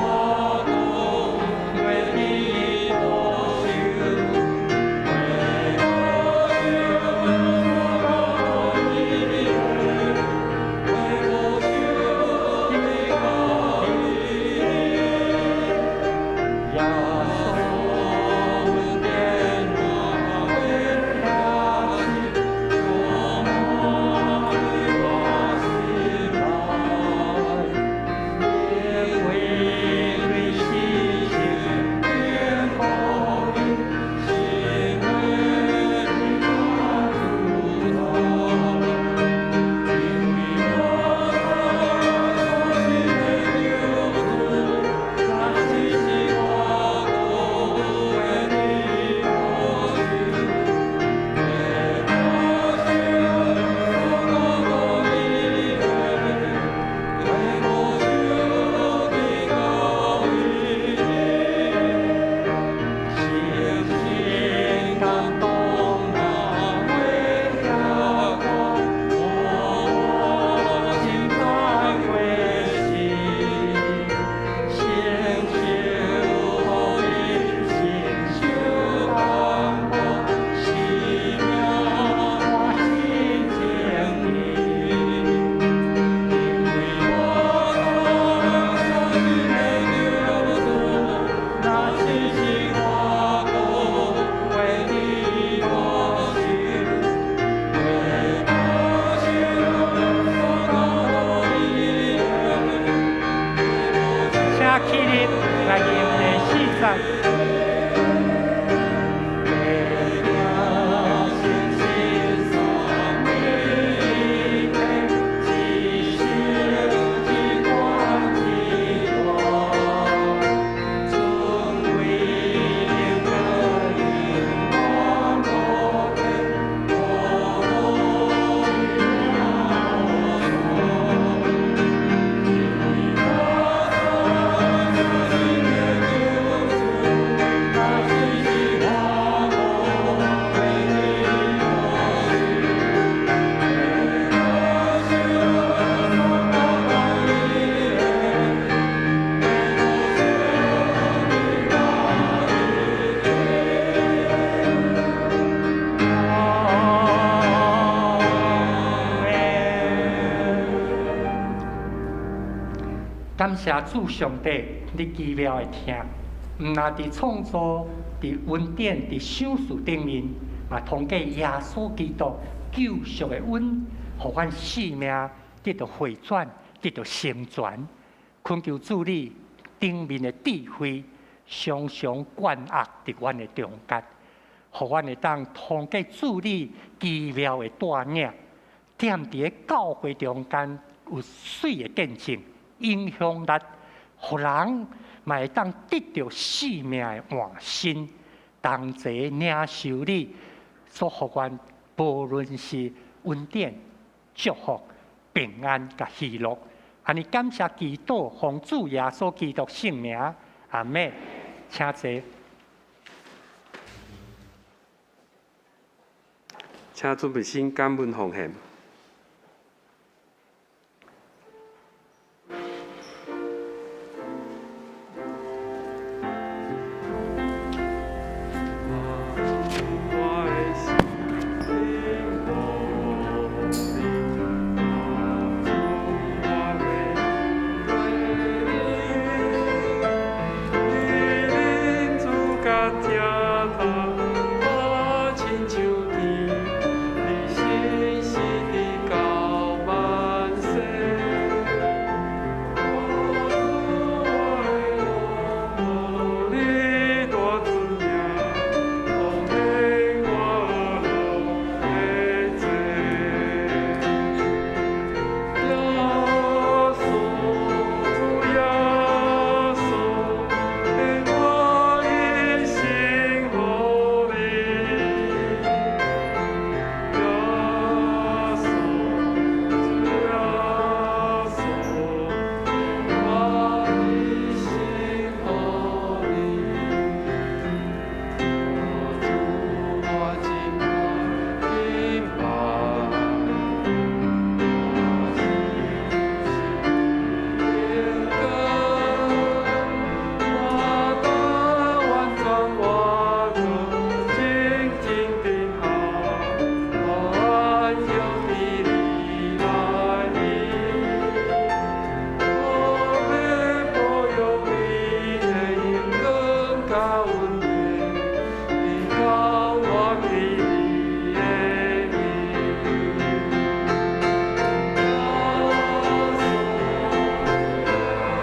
大請起立來念第四節。感謝主上帝，你奇妙的疼，毋但佇創造、佇恩典、佇賞賜頂面，嘛通過耶穌基督救贖的恩，予阮性命得著回轉，得著成全。懇求主你頂面的智慧，常常灌壓佇阮的中間，予阮會當通過主你奇妙的帶領，踮佇个教會中間有媠的見證。影響力，予人嘛會當得著生命的換新，同齊領受你所予阮，無論是恩典、祝福、平安佮喜樂。按呢感謝祈禱，奉主耶穌基督聖名，阿們，請坐。請準備心感恩奉獻。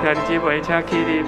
兄弟姊妹，請起立。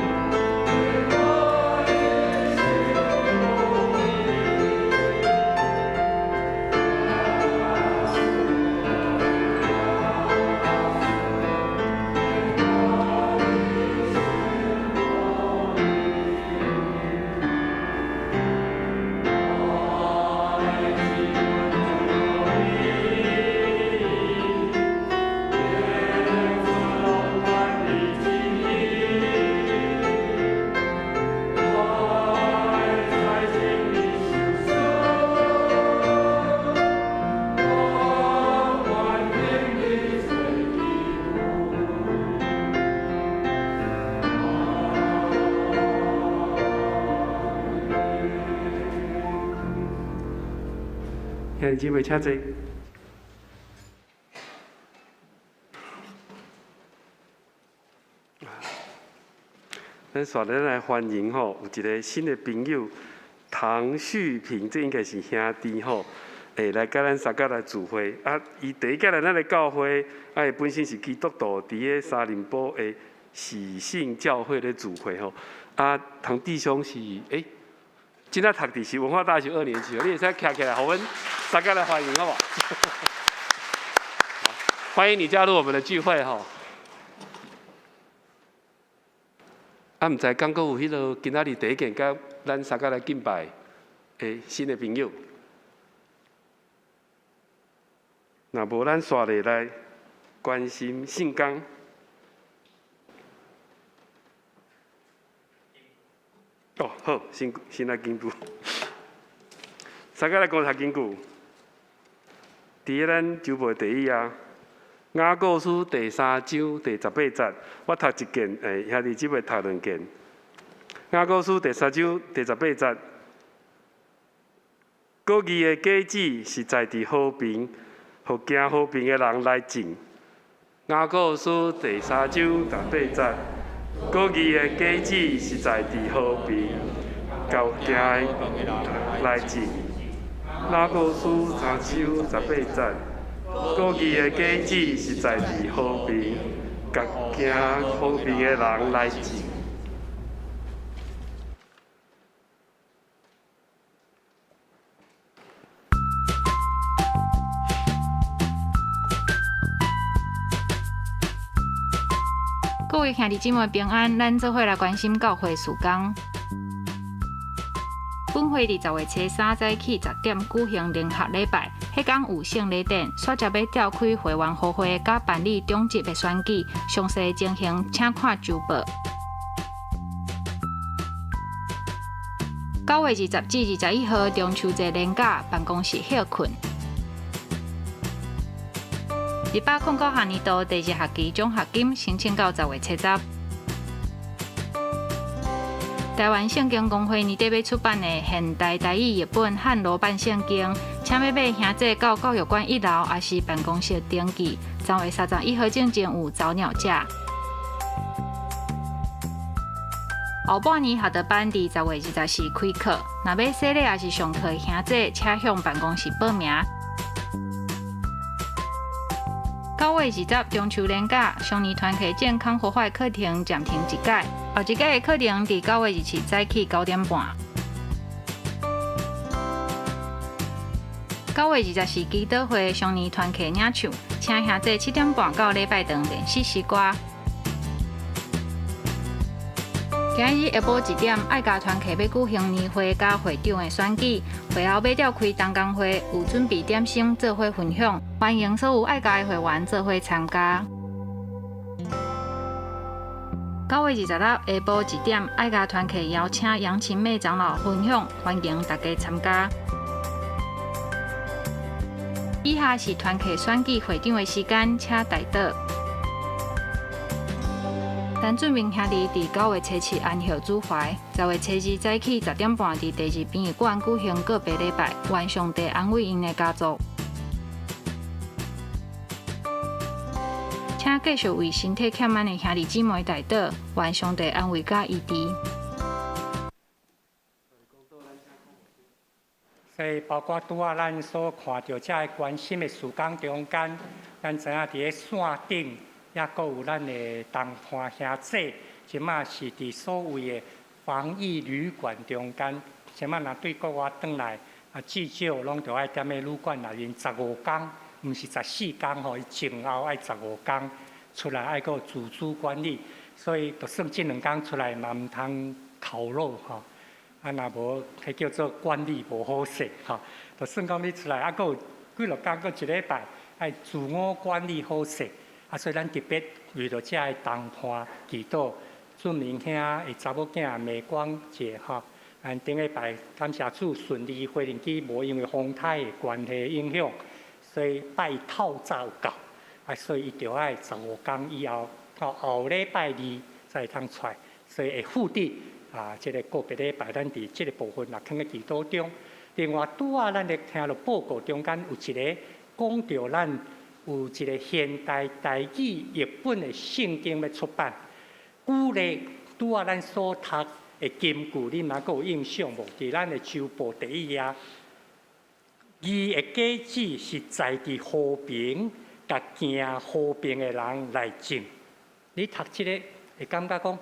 兄弟姊妹，請坐。咱煞咧來歡迎吼，有一个新的朋友唐旭平，這應該是兄弟吼，會來佮咱三個來聚會。啊，伊第一擺來咱的教會，啊，伊本身是基督徒，佇个沙林堡的喜信教會的主會吼。啊，唐弟兄是欸，今仔讀的是文化大學二年級，你會使徛起來，予阮大家來歡迎，好無？歡迎你加入我們的聚會吼。啊，毋知敢閣有彼个今仔日第一件佮咱三個來敬拜的新的朋友。若無，咱煞落來關心聖工。哦，好，先先來經句，三個來講下經句。佇咱周報第一頁，雅各書第三章第十八節，我讀一遍，欸，兄弟姊妹讀兩遍。雅各書第三章第十八節，古義的果子是在佇和平，予行和平的人來種。雅各書第三章十八節。古義的果子是在佇和平，佮行的來種。雅各書三章十八節，古義的果子是在佇和平，佮行和平的人來種。各位兄弟姊妹平安，咱做伙來關心教會事工。本會佇十月初三早起十點舉行聯合禮拜，彼工有聖禮典，煞接欲召開會員予會佮辦理長執的選舉，詳細情形請看週報。9月20至21號中秋節連假，辦公室歇睏。109學年度第二學期獎學金申請到10月70。台灣聖經公會年底欲出版的現代台語譯本漢羅版聖經，請欲買兄弟到教育館一樓，抑是辦公室登記。3月31號進前有早鳥價。後半年學德班佇10月24開課，若欲洗禮抑是上課的兄弟，請向辦公室報名。9月20中秋連假，雙年團契健康活化課程暫停一屆，後一屆的課程佇9月27早起9點半。9月24祈禱會雙年團契領唱，請兄弟7點半到禮拜堂練習詩歌。今日下晡1點，愛家團契欲舉行年會佮會長的選舉，會後欲召開同工會，有準備點心做伙分享，歡迎所有愛家的會員做伙參加。9月26下晡1點，愛家團契邀請楊琴妹長老分享，歡迎大家參加。以下是團契選舉會長的時間，請代禱。陳俊明兄弟佇9月初7安息主懷，10月初2早起10點半佇第二殯儀館舉行告別禮拜，願上帝安慰𪜶的家族。請繼續為身體欠安的兄弟姊妹代禱，願上帝安慰佮醫治。所以，包括拄仔咱所看著遮个關心的事工中間，咱知影佇咧線頂，抑閣有咱的同伴兄弟，這馬是佇所謂的防疫旅館中間，這馬若對國外轉來，啊，至少攏著愛踮咧旅館內面十五工，毋是十四工吼，伊前後愛十五工出來愛閣自主管理，所以就算這兩工出來嘛，毋通烤肉吼。啊，若無，彼叫做管理無好勢吼。就算講你出來，啊，閣有幾落工，閣一禮拜，愛自我管理好勢。啊，所以咱特別為著遮个同伴祈禱，俊明兄的查某囝美光姐吼。咱頂禮拜感謝主順利飛行機無因為風颱的關係影響，所以拜一透早有到。啊，所以伊著愛十五工以後，到後禮拜二才會通出來，所以會付佇。啊，這個個別禮拜，咱佇這個部分也囥咧祈禱中。另外，拄仔咱咧聽著報告中間有一个講著咱有一个現代台語譯本的聖經欲出版。舉例，拄仔咱所讀的金句，你嘛閣有印象無？佇咱的週報第一頁，義的果子是在佇和平，佮行和平的人來種。你讀這个會感覺講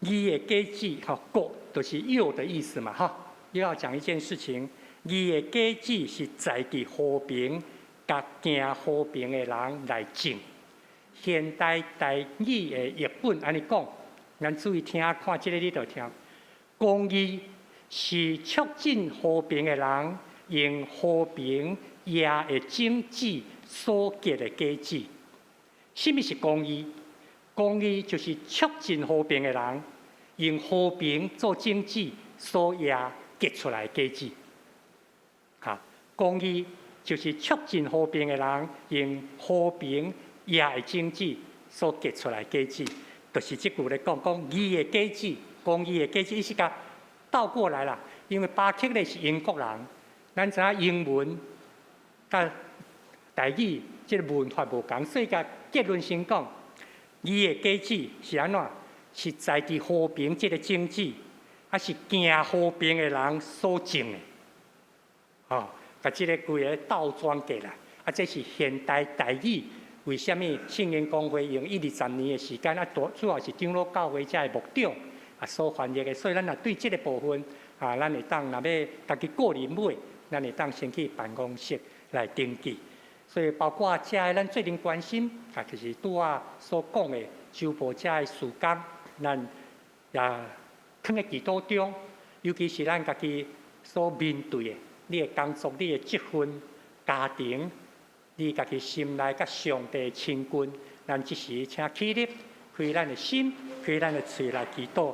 義的果子吼，果就是柚的意思嘛，哈。又要講一件事情，義的果子是在佇和平佮行和平的人來種。現代台語的譯本按呢講，咱注意聽看這个你就聽。公義是促進和平的人用和平業的種子所結的果子。啥物是公義？公義就是促進和平的人用和平做種子所業結出來的果子。哈，公義就是促進和平的人用和平業的種子所結出來的果子，就是這句咧講講義的果子，公義的果子，伊是共倒過來啦。因為巴克咧是英國人，咱知影英文佮台語這个文法無仝，所以共結論先講，義的果子是按怎？是在佇和平這个種子，抑是行和平的人所種的。吼，共這个規个倒轉過來，啊，這是現代台語。為啥物聖經公會用一二十年的時間？啊，主要是長老教會遮的牧長啊所翻譯的，所以咱若對這个部分啊，咱會當若欲家己個人買，咱會當先去辦公室來登記。所以包括遮的咱做陣關心啊，就是拄仔所講的周報遮的事工，咱也囥佇祈禱中，尤其是咱家己所面對的，你的工作、你的職分、家庭。你家己心內佮上帝親近，咱這時請起立，開咱的心，開咱的喙來祈禱。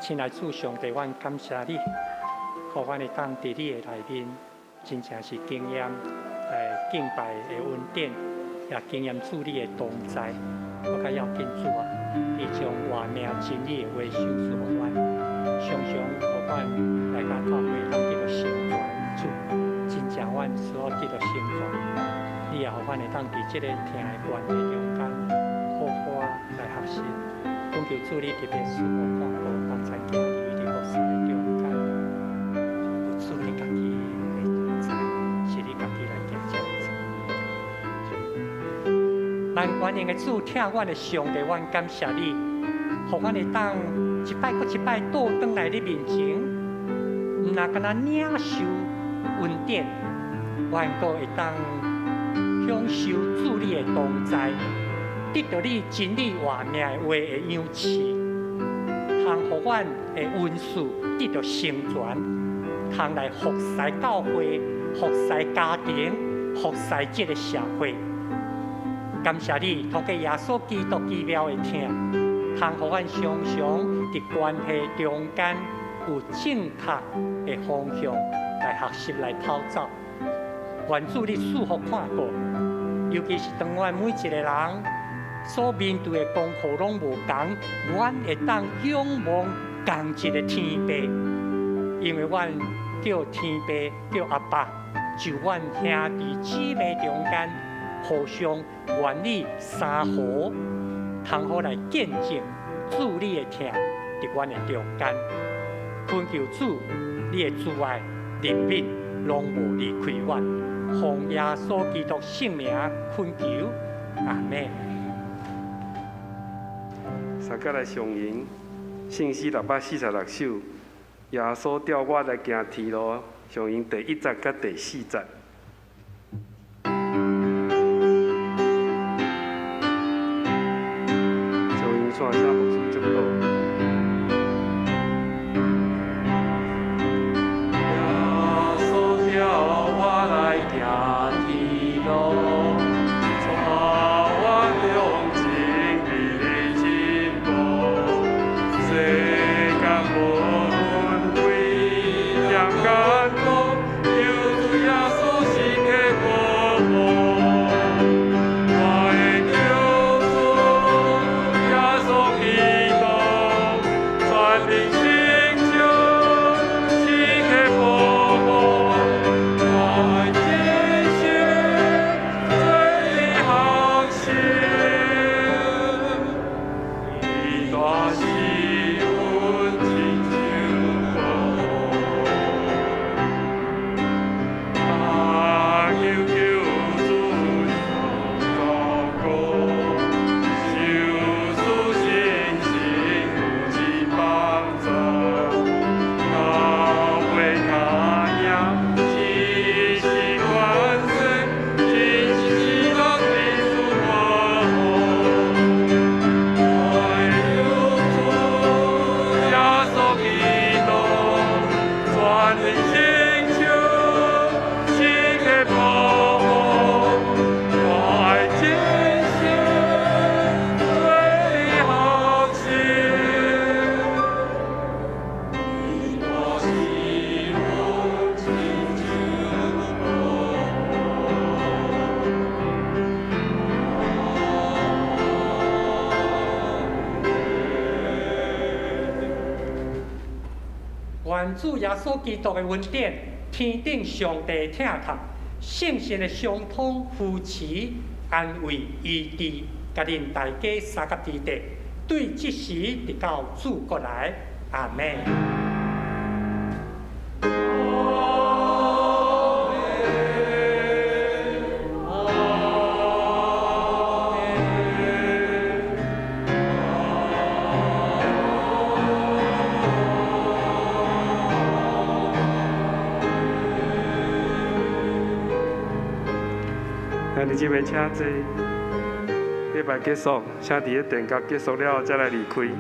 親愛主上帝，阮感謝你，予阮會當佇你的內面，真正是經驗來敬拜的恩典，也經驗主你的同在。閣較要緊主啊，你將活命真理的話賞賜予阮，常常予阮來佮教會當得著成全主。真正阮需要得著成全，你也予阮會當佇這个疼的關係中間，好好來學習。懇求主你特別賜福看顧當前行佇你服侍的中間，有主你家己的同在，是你家己來行這个路。萬全能的主，疼阮的上帝，阮感謝你，予阮會當一擺閣一擺倒轉來你面前，毋若干焦領受恩典，阮閣會當享受主你的同在，得著你真理活命的話的養飼，通予阮的恩賜得著成全，通來服侍教會、服侍家庭、服侍這个社會。感謝你，透過耶穌基督奇妙的疼，通予阮常常佇關係中間有正確的方向來學習來跑走。願主你賜福看顧，尤其是當阮每一个人所面對的功課攏無仝，阮會當仰望仝一个天父，因為阮叫天父叫阿爸，就阮兄弟姊妹中間互相願意相扶，通好來見證主你的疼佇阮的中間。懇求主，你的慈愛、憐憫攏無離開阮，奉耶穌基督聖名懇求，阿們。三佮來上吟聖詩646首，耶穌召我來行天路，上吟第一節佮第四節。上吟線請牧師祝禱。耶穌召我來行天路，帶我向真理的進步。世間無論危險艱苦，有主耶穌時刻保護。我的救主耶穌基督，全能聖手時刻保護。我愛珍惜做伊學習，伊大施恩親像保護。啊，求救主照顧，受願主耶穌基督的恩典，天頂上帝疼痛，聖神的相通扶持、安慰、醫治，佮恁大家相佮佇咧，對這時直到主過來，阿門。兄弟姊妹，請坐。禮拜結束，請佇咧殿閣結束了後，才來離開。